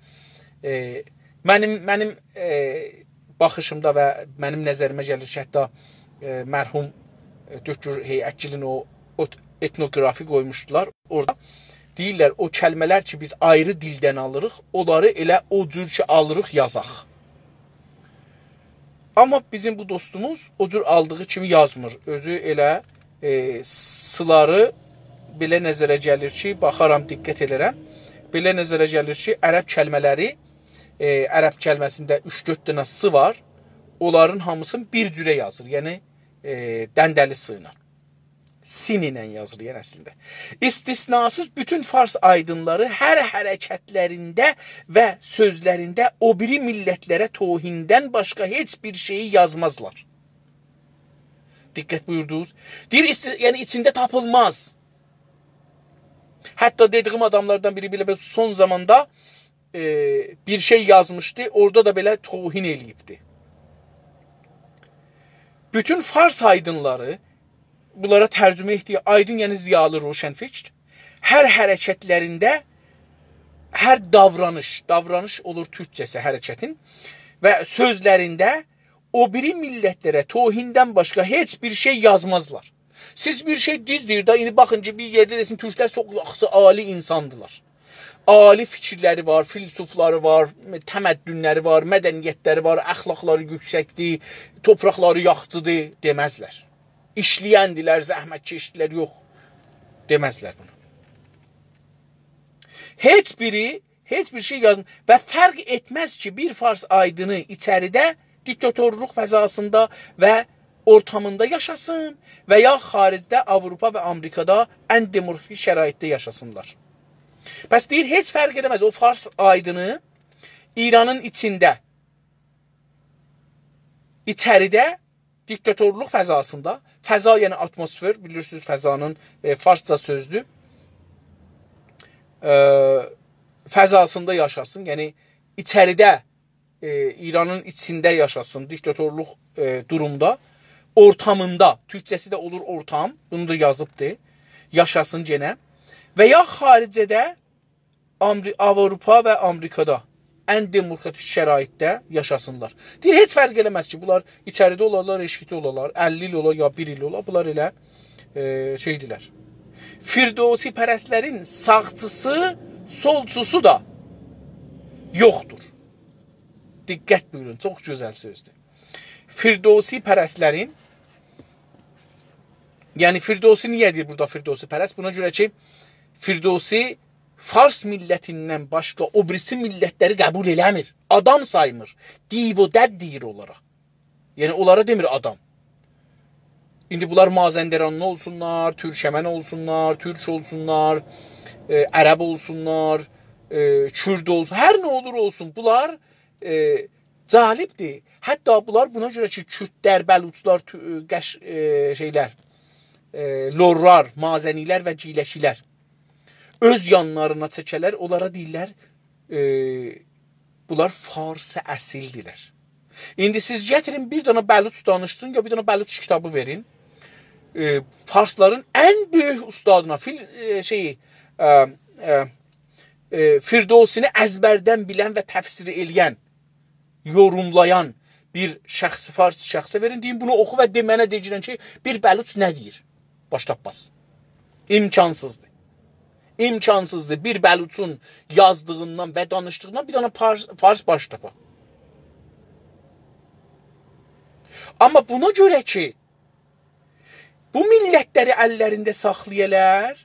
ائ، منیم، منیم، ائ، باخیشیمدا و منیم نظریمه گلیر کی، حتی، ائ، مرحوم، ائ، دکتر هیئتگیلین او، او اتنوگرافی قویموشدولار اورادا. دئییرلر، او کلمه‌لر کی، بیز آیری دیلدن آلیریق، اونلاری ائله او جور کی، آلیریق، یازاق. آمما بیزیم بو دوستوموز او جور آلدیغی کیمی یازمیر. اؤزو ائله، ائ، سلاری بئله نظره گلیر کی، باخارام، دقت ائدیرم. بئله نظره گلیر کی، عرب کلمه‌لری، ائ، عرب کلمه‌سینده اوچ-دؤرد دنه س وار. اونلارین هامیسینی بیر جوره یازیر. یعنی، ائ، دنده‌لی س ایله. سین ایله یازیلیر، یعنی اصلینده. استثناسیز بوتون فارس آیدینلاری هر حرکتلرینده و سؤزلرینده او بیری میللتلره توهیندن باشقا هئچ بیر شئیی یازمازلار. دقت بویوردونوز؟ دئییر، ایستی-، یعنی ایچینده تاپیلماز. حتی دئدیگیم آداملاردان بیری بئله بیر سون زاماندا، ائ، بیر شئی یازمیشدی، اورادا دا بئله توهین ائله‌ییبدی. بوتون فارس آیدینلاری، بونلارا ترجمه ائتدیگی آیدین، یعنی ضیالی، روشنفکر، هر حرکتلرینده، هر داورانیش، داورانیش اولور تورکجه‌سی حرکتین، و سؤزلرینده او بیری میللتلره توهیندن باشقا هئچ بیر شئی یازمازلار. سیز بیر شئی دوز دئییر ده، ایندی باخین کی، بیر یئرده دئسین، تورکلر چوخ یاخشی، عالی اینساندیلار. عالی فیکیرلری وار، فیلسوفلاری وار، تمدنلری وار، مدنیتلری وار، اخلاقلاری یوکسکدیر، توپراقلاری یاخشیدیر، دئمزلر. ایشله‌یندیلر، زحمتکشدیلر، یوخ، دئمزلر بونو. هئچ بیری، هئچ بیر شئی یازم-، و فرق ائتمز کی، بیر فارس آیدینی ایچریده دیکتاتورلوق فضاسیندا و اورتامیندا یاشاسین و یا خاریجده، آوروپا و آمریکادا ان دموکراتیک شرایطده یاشاسینلار. پس دئییر، هئچ فرق ائله‌مز او فارس آیدینی ایرانین ایچینده، ایچریده دیکتاتورلوق فضاسیندا، فضا، یعنی آتموسفر، بیلیرسینیز، فضانین، ائ، فارسجا سؤزدور. ائ، فضاسیندا یاشاسین، یعنی ایچریده، ائ، ایرانین ایچینده یاشاسین، دیکتاتورلوق، ائ، دورومدا، اورتامیندا، تورکجه‌سی ده اولور اورتام، بونو دا یازیبدی، یاشاسین گئنه. و یا خاریجده آمری-، آوروپا و آمریکادا ان دموکراتیک شرایطده یاشاسینلار. دئییر، هئچ فرق ائله‌مز کی، بونلار ایچریده اولارلار، ائشیکده اولارلار، اللی ایل اولار، یا بیر ایل اولار، بونلار ائله، ائ، شئیدیرلر. فردوسی‌پرستلرین ساغچیسی، سولچوسو دا یوخدور. دقت بویورون، چوخ گؤزل سؤزدور. فردوسی‌پرستلرین، یعنی فردوسی نییه دئییر بورادا فردوسی‌پرست؟ بونا گؤره کی، فردوسی فارس میللتیندن باشقا او بیریسی میللتلری قبول ائله‌میر. آدام سایمیر. دیو و دد دئییر اونلارا. یعنی اونلارا دئمیر آدام. ایندی بونلار مازندرانلی اولسونلار، تورکمن اولسونلار، تورک اولسونلار، ائ، عرب اولسونلار، ائ، کورد اولسون، هر نه اولور اولسون، بونلار، ائ، جالبدیر. حتی بونلار بونا گؤره کی، کوردلر، بلوچلار، تو-، ائ، قش-، ائ، شئیلر، ائ، لورلار، مازنیلر و گیلکیلر اؤز یانلارینا چکه‌لر، اونلارا دئییرلر، ائ، بونلار فارس اصیلدیرلر. ایندی سیز گتیرین، بیر دنه بلوچ دانیشسین، یا بیر دنه بلوچ کیتابی وئرین. ائ، فارسلارین ان بؤیوک اوستادینا، فیل-، ائ، شئیی، ائ، ائ، ائ، فردوسی‌نی ازبردن بیلن و تفسیر ائله‌ین، یوروملایان بیر شخص، فارس شخصه وئرین، دئیین، بونو اوخو و دئ منه، دئگینن کی، بیر بلوچ نه دئییر؟ باش تاپماز. امکانسیزدیر. امکانسیزدیر بیر بلوچون یازدیغیندان و دانیشدیغیندان بیر دنه فارس، فارس باش تاپا. آمما بونا گؤره کی، بو میللتلری اللرینده ساخلایالار،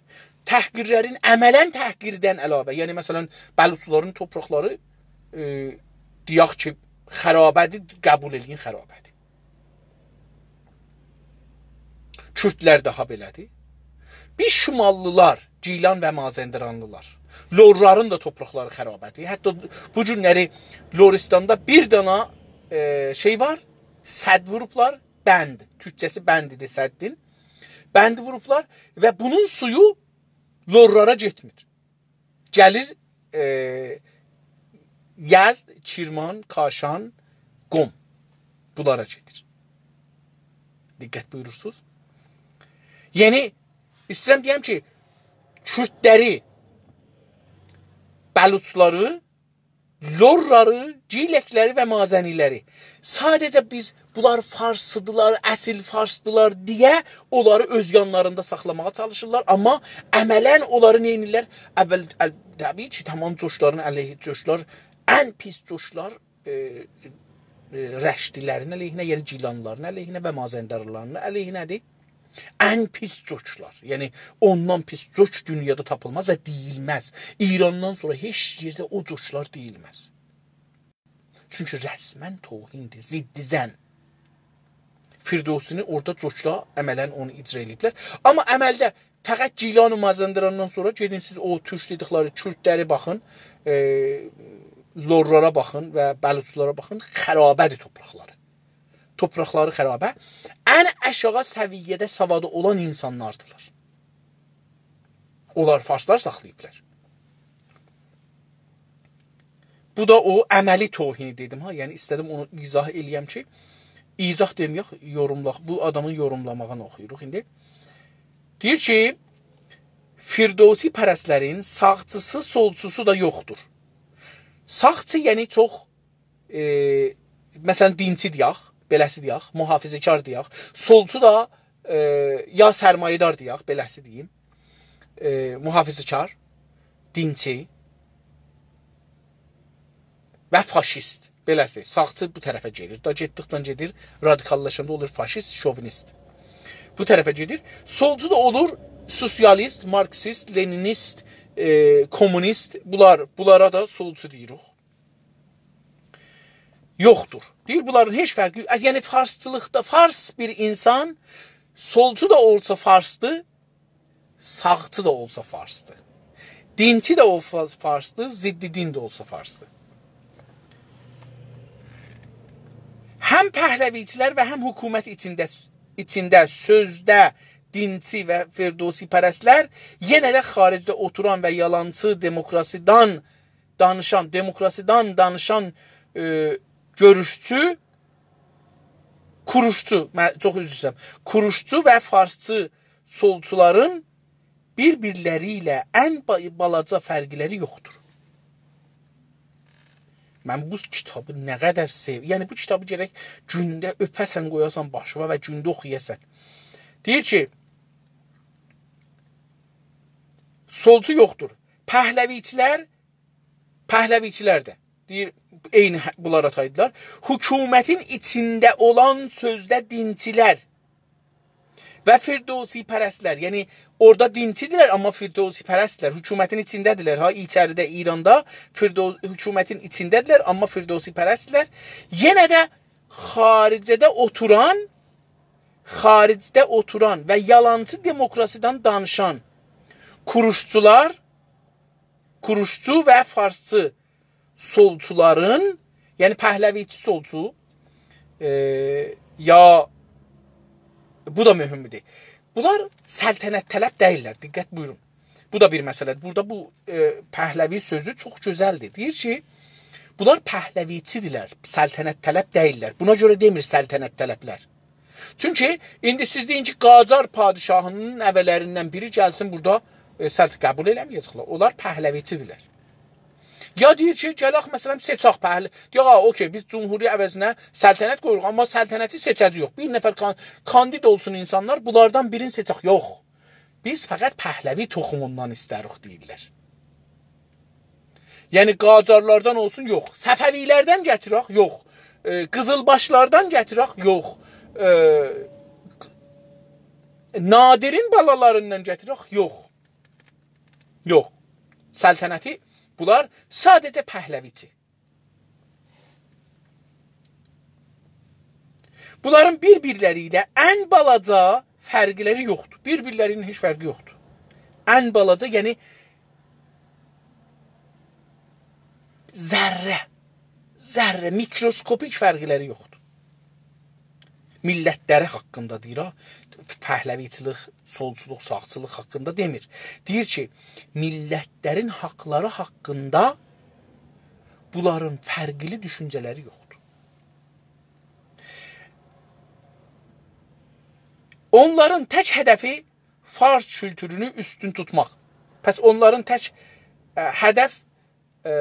تحقیرلرین، عملاً تحقیردن علاوه، یعنی، مثلاً، بلوچلارین توپراقلاری، ائ، دئیک کی، خرابه‌دیر، قبول ائله‌یین، خرابه‌دیر. کوردلر داها بئله‌دیر. بیز شماللیلار، گیلان و مازندرانلیلار، لورلارین دا توپراقلاری خرابه‌دیر. حتی بو گونلری لرستاندا بیر دانا، ائ، شئی وار، سد ووروبلار، بند، تورکجه‌سی بندی‌دیر سدّین. بند ووروبلار و بونون سویو لورلارا گئتمیر. گلیر، ائ، یزد، کرمان، کاشان، قم. بونلارا گئدیر. دقت بویورورسونوز. یعنی، ایسته‌ییرم دئیم کی، کوردلری، بلوچلاری، لورلاری، گیلکلری و مازنی‌لری، ساده‌جه بیز بونلار فارسدیلار، اصیل فارسدیلار دئیه اونلاری اؤز یانلاریندا ساخلاماغا چالیشیرلار. آمما عملاً اونلاری نه ائدیرلر؟ اول، ال-، طبیعی کی، تمام جوچلارین علیهی، جوچلار، ان پیس جوچلار، ائ، ائ، رشتی‌لرین علیهینه، یعنی گیلانلیلارین علیهینه و مازندرانلیلارین علیهینه‌دیر. ان پیس جوچلار. یعنی، اوندان پیس جوچ دونیادا تاپیلماز و دئییلمز. ایراندان سونرا هئچ یئرده او جوچلار دئییلمز. چونکی رسماً توهین‌دیر، ضد زن. فردوسی‌نی اورادا جوچلار عملاً اونو اجرا ائله‌ییبلر. آمما عملده فقط گیلان و مازندراندان سونرا گئدین سیز او تورک دئدیکلری کوردلری باخین، ائ، لورلارا باخین و بلوچلارا باخین، خرابه‌دیر توپراقلاری. توپراقلاری خرابه. ان آشاغی سویه‌ده سوادی اولان اینسانلاردیلار. اونلار فارسلار ساخلاییبلار. بو دا او عملی توهینی دئدیم ها. یعنی ایسته‌دیم اونو ایضاح ائله‌یم کی، ایضاح دئمه‌یک، یوروملاق، بو آدامین یوروملاماغینی اوخویوروق ایندی. دئییر کی، فردوسی‌پرستلرین ساغچی‌سی، سولچوسو دا یوخدور. ساغچی، یعنی چوخ، ائ، مثلاً، دینچی دئیک، بئله‌سی دئیک، محافظه‌کار دئیک. سولچو دا، ائ، یا سرمایه‌دار دئیک، بئله‌سی دئییم. ائ، محافظه‌کار، دینچی و فاشیست. بئله‌سی، ساغچی بو طرفه گئدیر. دا گئتدیکجه گئدیر، رادیکاللاشاندا اولور فاشیست، شووینیست. بو طرفه گئدیر. سولچو دا اولور سوسیالیست، مارکسیست، لنینیست، ائ، کمونیست. بونلار، بونلارا دا سولچو دئییریک. یوخدور. دئییر، بونلارین هئچ فرقی یوخ. یعنی، فارسچیلیقدا فارس بیر اینسان، سولچو دا اولسا فارسدیر، ساغچی دا اولسا فارسدیر. دینچی ده اولسا فارسدیر، ضد دین ده اولسا فارسدیر. هم پهلوی‌چی‌لر و هم حکومت ایچینده، ایچینده سؤزده دینچی و فردوسی‌پرستلر یئنه ده خارجده اوتوران و یالانچی دموکراسیدان دانیشان، دموکراسیدان دانیشان، ائ، گؤروشچو، کوروشچو، من چوخ عذر ایسته‌ییرم، کوروشچو و فارسچی سولچولارین بیر-بیرلری ایله ان با-، بالاجا فرقلری یوخدور. من بو کیتابی نه قدر سئو-، یعنی بو کیتابی گرک گونده اؤپه‌سن، قویاسان باشینا و گونده اوخویاسان. دئییر کی، سولچو یوخدور. پهلوی‌چی‌لر، پهلوی‌چی‌لر ده، دئییر، عینی هه-، بونلارا تایدیلار. حکومتین ایچینده اولان سؤزده دینچی‌لر و فردوسی‌پرستلر، یعنی اورادا دینچی‌دیرلر، آمما فردوسی‌پرستلر، حکومتین ایچینده‌دیرلر، ها، ایچریده، ایراندا فردو-، حکومتین ایچینده‌دیرلر، آمما فردوسی‌پرستلر. یئنه ده خارجده اوتوران، خارجده اوتوران و یالانچی دموکراسیدان دانیشان کوروشچولار، کوروشچو و فارسچی سولچولارین، یعنی پهلوی‌چی سولچو، ائ، یا، بو دا مهمدور. بونلار سلطنت‌طلب دئییللر، دقت بویورون. بو دا بیر مسئله‌دیر. بورادا بو، ائ، پهلوی سؤزو چوخ گؤزلدیر. دئییر کی، بونلار پهلوی‌چی‌دیرلر، سلطنت‌طلب دئییللر. بونا گؤره دئمیر سلطنت‌طلب‌لر. چونکی ایندی سیز دئیین کی، قاجار پادشاهی‌نین نوه‌لریندن بیری گلسین بورادا، ائ، سلط-، قبول ائله‌مه‌یه‌جکلر. اونلار پهلوی‌چی‌دیرلر. یا دئییر کی، گلک، مثلا، سئچک پهل-، دئیک، «آ، اوکی، بیز جمهوری عوضینه سلطنت قویوروق، آمما سلطنتی سئچه‌جه‌ییک. بیر نفر کان-، کاندید اولسون اینسانلار، بونلاردان بیرینی سئچک.» یوخ. «بیز فقط پهلوی تخموندان ایسته‌ریک» دئییرلر. یعنی، قاجارلاردان اولسون، یوخ. صفوی‌لردن گتیرک، یوخ. ائ، قیزیلباشلاردان گتیرک، یوخ. ائ، نادرین بالالاریندان گتیرک، یوخ. یوخ. سلطنتی، بونلار ساده‌جه پهلوی‌چی. بونلارین بیر-بیرلری ایله ان بالاجا فرقلری یوخدور. بیر-بیرلری‌نین هئچ فرقی یوخدور. ان بالاجا، یعنی ذره، ذره، میکروسکوپیک فرقلری یوخدور. میللتلری حاقیندا دئییر ها. پهلوی‌چیلیک، سولچولوق، ساغچیلیق حاقیندا دئمیر. دئییر کی، میللتلرین حاقلاری حاقیندا بونلارین فرقلی دوشونجه‌لری یوخدور. اونلارین تک هدفی فارس کولتورونو اوستون توتماق. پس اونلارین تک، ائ، هدف، ائ،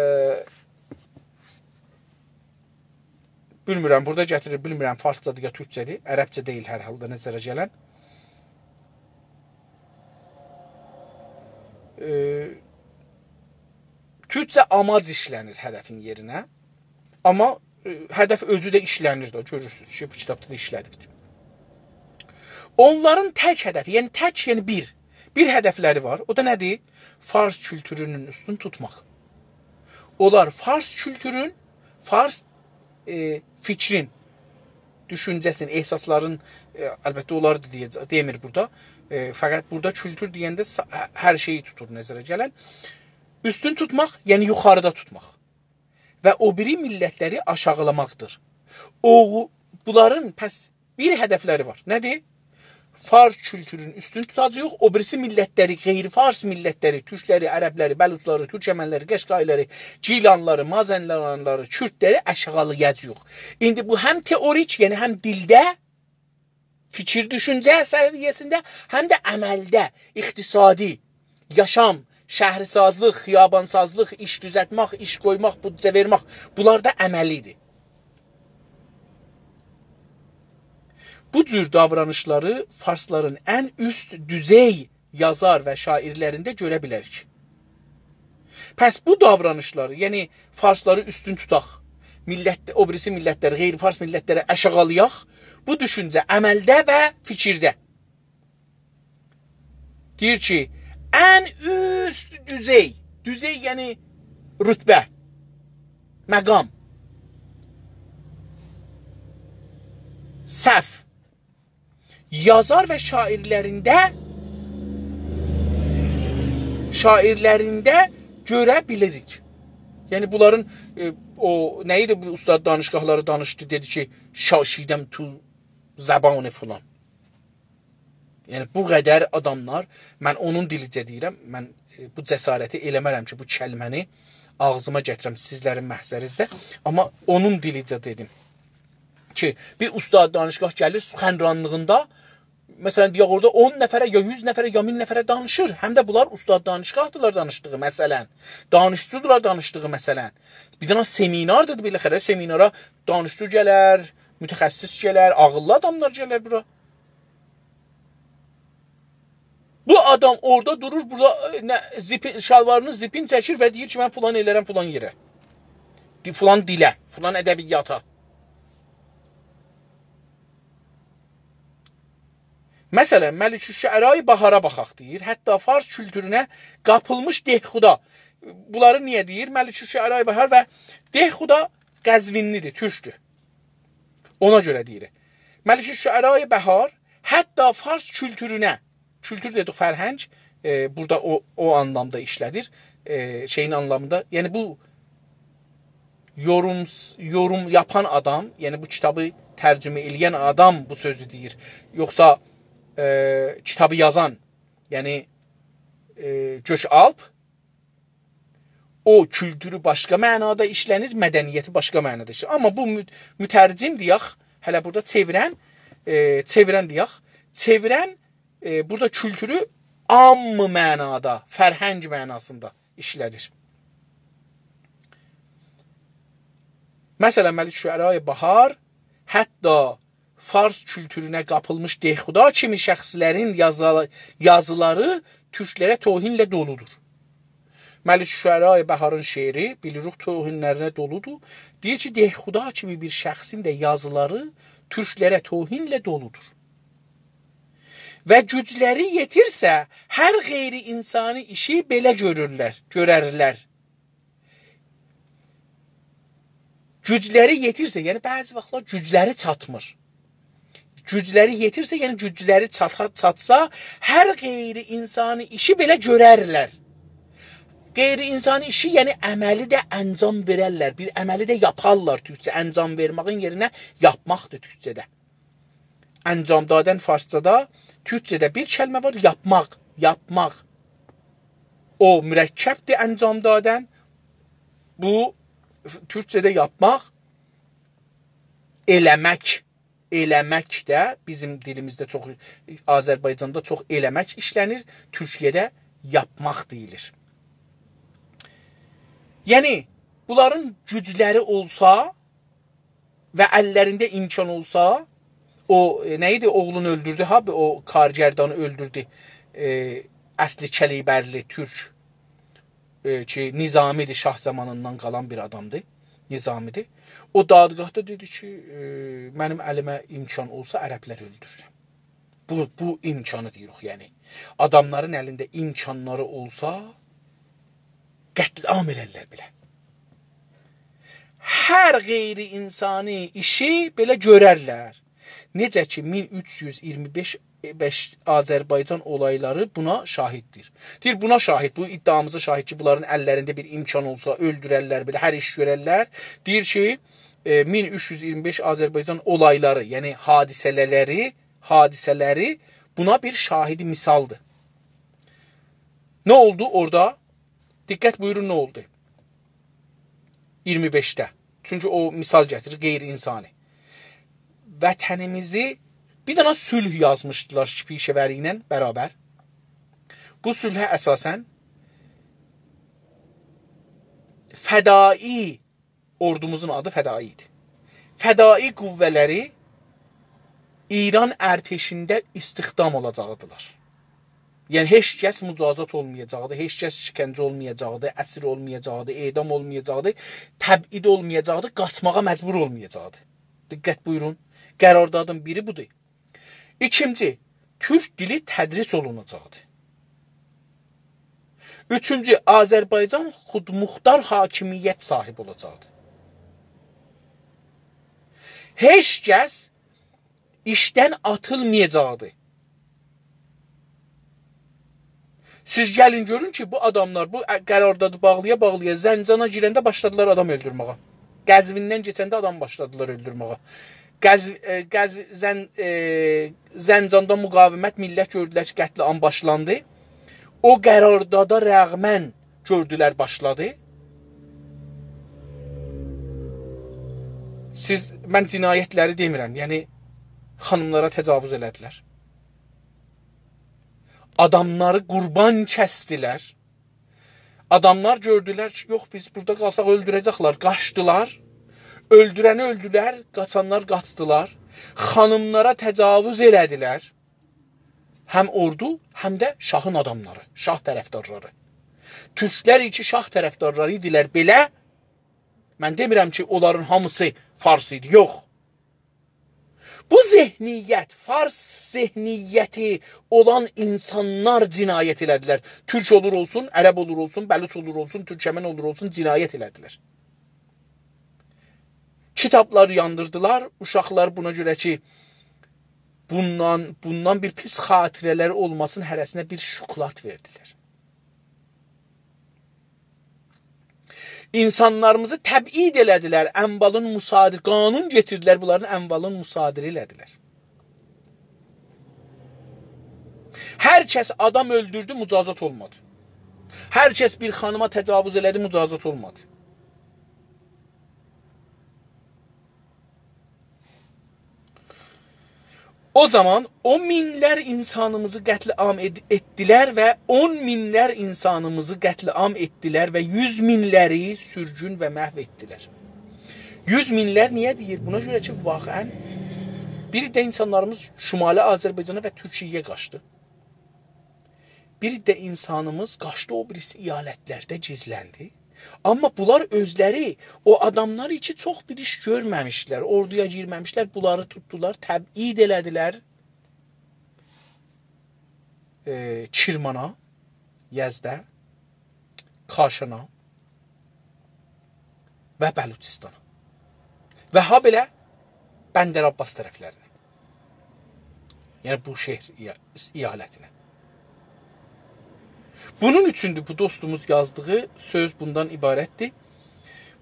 بیلمیرم، بورادا گتیریر، بیلمیرم، فارسجادیر یا تورکجه‌دیر، عربجه دئییل هر حالدا نظره گلن. ائ، تورکجه آماج ایشله‌نیر هدفین یئرینه. آمما، ائ، هدف اؤزو ده ایشله‌نیر ده، گؤرورسونوز کی، بو کیتابدا دا ایشله‌نیبدیر. اونلارین تک هدفی، یعنی تک، یعنی بیر، بیر هدفلری وار. او دا نه‌دیر؟ فارس کولتورونون اوستون توتماق. اونلار فارس کولتورون، فارس، ائ، فیکرین، دوشونجه‌سین، احساسلارین، ائ، البته اونلاری دا دئیه‌جه-، دئمیر بورادا. ائ، فقط بورادا کولتور دئینده سا-، هه-، هر شئیی توتور نظره گلن. اوستون توتماق، یعنی یوخاریدا توتماق. و او بیری میللتلری آشاغیلاماقدیر. او، بونلارین پس بیر هدفلری وار. نه‌دیر؟ فارس کولتورونو اوستون توتاجاغیق، او بیریسی میللتلری، غیر فارس میللتلری، تورکلری، عربلری، بلوچلاری، تورکمنلری، قشقاییلاری، گیلانلاری، مازندرانلاری، کوردلری آشاغیلایاجاغیق. ایندی بو هم تئوریک، یعنی هم دیلده، فیکیر دوشونجه سویه‌سینده، هم ده عملده، اقتصادی، یاشام، شهرسازلیق، خیابانسازلیق، ایش دوزلتمک، ایش قویماق، بودجه وئرمک، بونلار دا عملی‌دیر. بو جور داورانیشلاری فارسلارین ان اوست دوزئی یازار و شاعرلرینده گؤره بیلریک. پس بو داورانیشلاری، یعنی فارسلاری اوستون توتاق، میللت، او بیریسی میللتلری، غیر فارس میللتلری آشاغیلایاق، بو دوشونجه عملده و فیکیرده. دئییر کی، ان اوست دوزئی، دوزئی یعنی رتبه، مقام، صف، یازار و شاعرلرینده، شاعرلرینده گؤره بیلیریک. یعنی بونلارین، ائ، او، نه ایدی بو استاد دانشگاهلاری دانیشدی، دئدی کی، «شاشیدم تو زبان فلان.» یعنی بو قدر آداملار، من اونون دیلیجه دئییرم، من، ائ، بو جسارتی ائله‌مرم کی، بو کلمه‌نی آغزیما گتیرم سیزلرین محضرینیزده، آمما اونون دیلیجه دئدیم. کی، بیر استاد دانشگاه گلیر، سخنرانلیغیندا، مثلا، دئیک، اورادا اون نفره، یا یوز نفره، یا مین نفره دانیشیر. هم ده بونلار استاد دانشگاهدیلار دانیشدیغی، مثلا. دانشجودولار دانیشدیغی، مثلا. بیر دنه سمیناردیر، بالاخره سمینارا دانشجو گلر، متخصص گلر، عاغیللی آداملار گلر بورا. بو آدام اورادا دورور، بورادا، ائ، نه، زیپی، شالواری‌نین زیپینی چکیر و دئییر کی، «من فلان ائله‌رم فلان یئره. دی-، فلان دیله، فلان ادبیاتا.» مثلا، ملک‌الشعرای بهارا باخاق دئییر. حتی فارس کولتورونه قاپیلمیش دهخدا. بونلاری نییه دئییر؟ ملک‌الشعرای بهار و دهخدا قزوینلی‌دیر، تورکدور. اونا گؤره دئییر. ملک‌الشعرای بهار حتی فارس کولتورونه، کولتور دئدیک، فرهنگ، ائ، بورادا او، او آنلامدا ایشله‌دیر. ائ، شئیین آنلامیندا، یعنی بو یوروم، یوروم یاپان آدام، یعنی بو کیتابی ترجمه ائله‌ین آدام بو سؤزو دئییر. یوخسا، ائ، کیتابی یازان، یعنی، ائ، گؤک‌آلپ، او کولتورو باشقا معنادا ایشله‌نیر، مدنیتی باشقا معنادا ایشله‌نیر. آمما بو مو-، مترجم دئیک، هله بورادا چئویرن، ائ، چئویرن دئیک، چئویرن، ائ، بورادا کولتورو عام معنادا، فرهنگ معناسیندا ایشله‌دیر. مثلا، ملک‌الشعرای بهار حتی فارس کولتورونه قاپیلمیش دهخدا کیمی شخصلرین یازا-، یازیلاری تورکلره توهینله دولودور. ملک‌الشعرای بهارین شعری، بیلیریک، توهینلرینه دولودور. دئییر کی، دهخدا کیمی بیر شخصین ده یازیلاری تورکلره توهینله دولودور. و گوجلری یئتیرسه، هر غیر انسانی ایشی بئله گؤرورلر، گؤررلر. گوجلری یئتیرسه، یعنی بعضی واختلار گوجلری چاتمیر. گوجلری یئتیرسه، یعنی گوجلری چاتا-، چاتسا، هر غیر انسانی ایشی بئله گؤررلر. غیر انسانی ایشی، یعنی عملی ده انجام وئررلر. بیر عملی ده یاپارلار تورکجه. انجام وئرمه‌یین یئرینه یاپماقدیر تورکجه‌ده. انجام دادن فارسجادا، تورکجه‌ده بیر کلمه وار، یاپماق، یاپماق. او مرکبدیر، انجام دادن. بو، تورکجه‌ده یاپماق، ائله‌مک. ائله‌مک ده بیزیم دیلیمیزده چوخ، آذربایجاندا چوخ ائله‌مک ایشله‌نیر، تورکیه‌ده یاپماق دئییلیر. یعنی، بونلارین گوجلری اولسا و اللرینده امکان اولسا، او، ائ، نه ایدی، اوغلونو اؤلدوردو، ها، او کارگردانی اؤلدوردو. ائ، اصلی کلیبرلی تورک، ائ، کی، نظامی‌دیر، شاه زامانیندان قالان بیر آدامدیر. نظامی‌دیر. او دادگاهدا دئدی کی، ائ، منیم الیمه امکان اولسا، عربلری اؤلدوررم. بو، بو امکانی دئییریک، یعنی. آداملارین الینده امکانلاری اولسا، قتل‌عام ائلرلر بئله. هر غیر انسانی ایشی بئله گؤررلر. نئجه کی، مین اوچ یوز اییرمی بئش، بئش آذربایجان اولایلاری بونا شاهددیر. دئییر، بونا شاهد، بو ادعامیزا شاهد کی، بونلارین اللرینده بیر امکان اولسا، اؤلدوررلر بئله، هر ایش گؤررلر. دئییر کی، ائ، مین اوچ یوز اییرمی بئش آذربایجان اولایلاری، یعنی حادثه‌لری، حادثه‌لری بونا بیر شاهدی مثالدیر. نه اولدو اورادا؟ دقت بویورون، نه اولدو؟ اییرمی بئشده. چونکی او مثال گتیریر، غیر انسانی. وطنیمیزی، بیر دنه صلح یازمیشدیلار پیشه‌وری ایله برابر. بو صلحه اساساً فدایی، اوردوموزون آدی فدایی ایدی. فدایی قوه‌لری ایران ارتشینده استخدام اولاجاقدیلار. یعنی، هئچ کس مجازات اولمایاجاقدی، هئچ کس شکنجه اولمایاجاقدی، اسیر اولمایاجاقدی، اعدام اولمایاجاقدی، تبعید اولمایاجاقدی، قاچماغا مجبور اولمایاجاقدی. دقت بویورون، قراردادین بیری بودور. ایکینجی، تورک دیلی تدریس اولوناجاقدی. اوچونجو، آذربایجان خودمختار حاکمیت صاحیبی اولاجاقدی. هئچ کس ایشدن آتیلمایاجاقدی. سیز گلین گؤرون کی، بو آداملار بو ا-، قراردادی باغلایا-باغلایا زنجانا گیرنده باشلادیلار آدام اؤلدورمه‌یه. قزویندن کئچنده آدام باشلادیلار اؤلدورمه‌یه. قزو-، ائ، قزو-، زن-، ائ، زنجاندا مقاومت، میللت گؤردولر کی، قتل‌عام باشلاندی. او قراردادا رغماً گؤردولر باشلادی. سیز، من جنایتلری دئمیرم، یعنی خانیملارا تجاوز ائله‌دیلر. آداملاری قوربان کسدیلر. آداملار گؤردولر کی، یوخ، بیز بورادا قالساق اؤلدوره‌جکلر. قاچدیلار. اؤلدورنی اؤلدولر، قاچانلار قاچدیلار. خانیملارا تجاوز ائله‌دیلر. هم اوردو، هم ده شاهین آداملاری، شاه طرفدارلاری. تورکلر کی، شاه طرفدارلاری ایدیلر بئله، من دئمیرم کی، اونلارین هامیسی فارس ایدی، یوخ. بو ذهنیت، فارس ذهنیتی اولان اینسانلار جنایت ائله‌دیلر. تورک اولور اولسون، عرب اولور اولسون، بلوچ اولور اولسون، تورکمن اولور اولسون، جنایت ائله‌دیلر. کیتابلاری یاندیردیلار، اوشاقلار بونا گؤره کی، بوندان، بوندان بیر پیس خاطره‌لری اولماسین، هره‌سینه بیر شوکولات وئردیلر. اینسانلاریمیزی تبعید ائله‌دیلر، اموالین مصادره، قانون گتیردیلر، بونلارین اموالین مصادره ائله‌دیلر. هر کس آدام اؤلدوردو، مجازات اولمادی. هر کس بیر خانیما تجاوز ائله‌دی، مجازات اولمادی. او زامان او مینلر اینسانیمیزی قتل‌عام ائد-، ائتدیلر و اون مینلر اینسانیمیزی قتل‌عام ائتدیلر و یوز مینلری سورگون و محو ائتدیلر. یوز مینلر نییه دئییر؟ بونا گؤره کی، واقعاً بیر ده اینسانلاریمیز شمالی آذربایجانا و تورکیه‌یه قاچدی. بیر ده اینسانیمیز قاچدی، او بیریسی ایالتلرده گیزلندی. آمما بونلار اؤزلری، او آداملار کی، چوخ بیر ایش گؤرمه‌میشدیلر، اوردویا گیرمه‌میشدیلر، بونلاری توتدولار، تبعید ائله‌دیلر، ائ، کرمانا، یزده، کاشانا و بلوچستانا. و هابئله بندرعباس طرفلرینه. یعنی بوشهر ایالتینه. بونون اوچوندور بو دوستوموز یازدیغی سؤز بوندان عبارتدیر.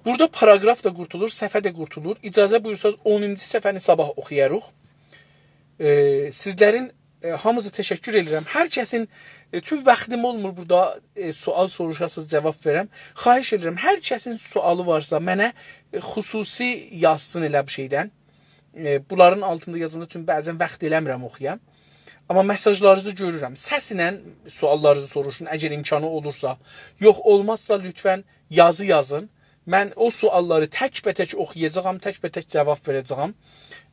بورادا پاراگراف دا قورتولور، صفحه ده قورتولور. اجازه بویورساز، اونونجو صفحه‌نی صاباح اوخویاریق. ائ، سیزلرین، ائ، هامینیزا تشکر ائدیرم. هر کسین، ائ، چون واختیم اولمور بورادا، ائ، سؤال سوروشاسینیز، جواب وئرم. خواهش ائدیرم، هر کسین سؤالی وارسا، منه، ائ، خصوصی یازسین ائله بیر شئیدن. ائ، بونلارین آلتیندا یازاندا، چون بعضا واخت ائله‌میرم اوخویام. آمما مساژلارینیزی گؤرورم. سسله سؤاللارینیزی سوروشون، اگر امکانی اولورسا. یوخ، اولمازسا، لطفا یازی یازین. من او سؤاللاری تک‌به‌تک اوخویاجاغام، تک‌به‌تک جواب وئره‌جه‌یم.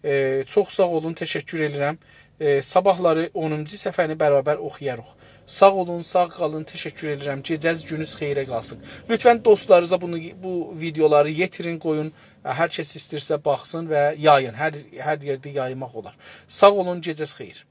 ائ، چوخ ساغ اولون، تشکر ائدیرم. ائ، صاباحلاری اونونجو صفحه‌نی برابر اوخویاریق. ساغ اولون، ساغ قالین، تشکر ائدیرم. گئجه‌ز، گونوز خئیره قالسین. لطفا دوستلارینیزا بونو، بو ویدئولاری یئتیرین، قویون. هر کس ایستیرسه باخسین و یایین. هر، هر یئرده یایماق اولار. ساغ اولون، گئجه‌ز خئیر.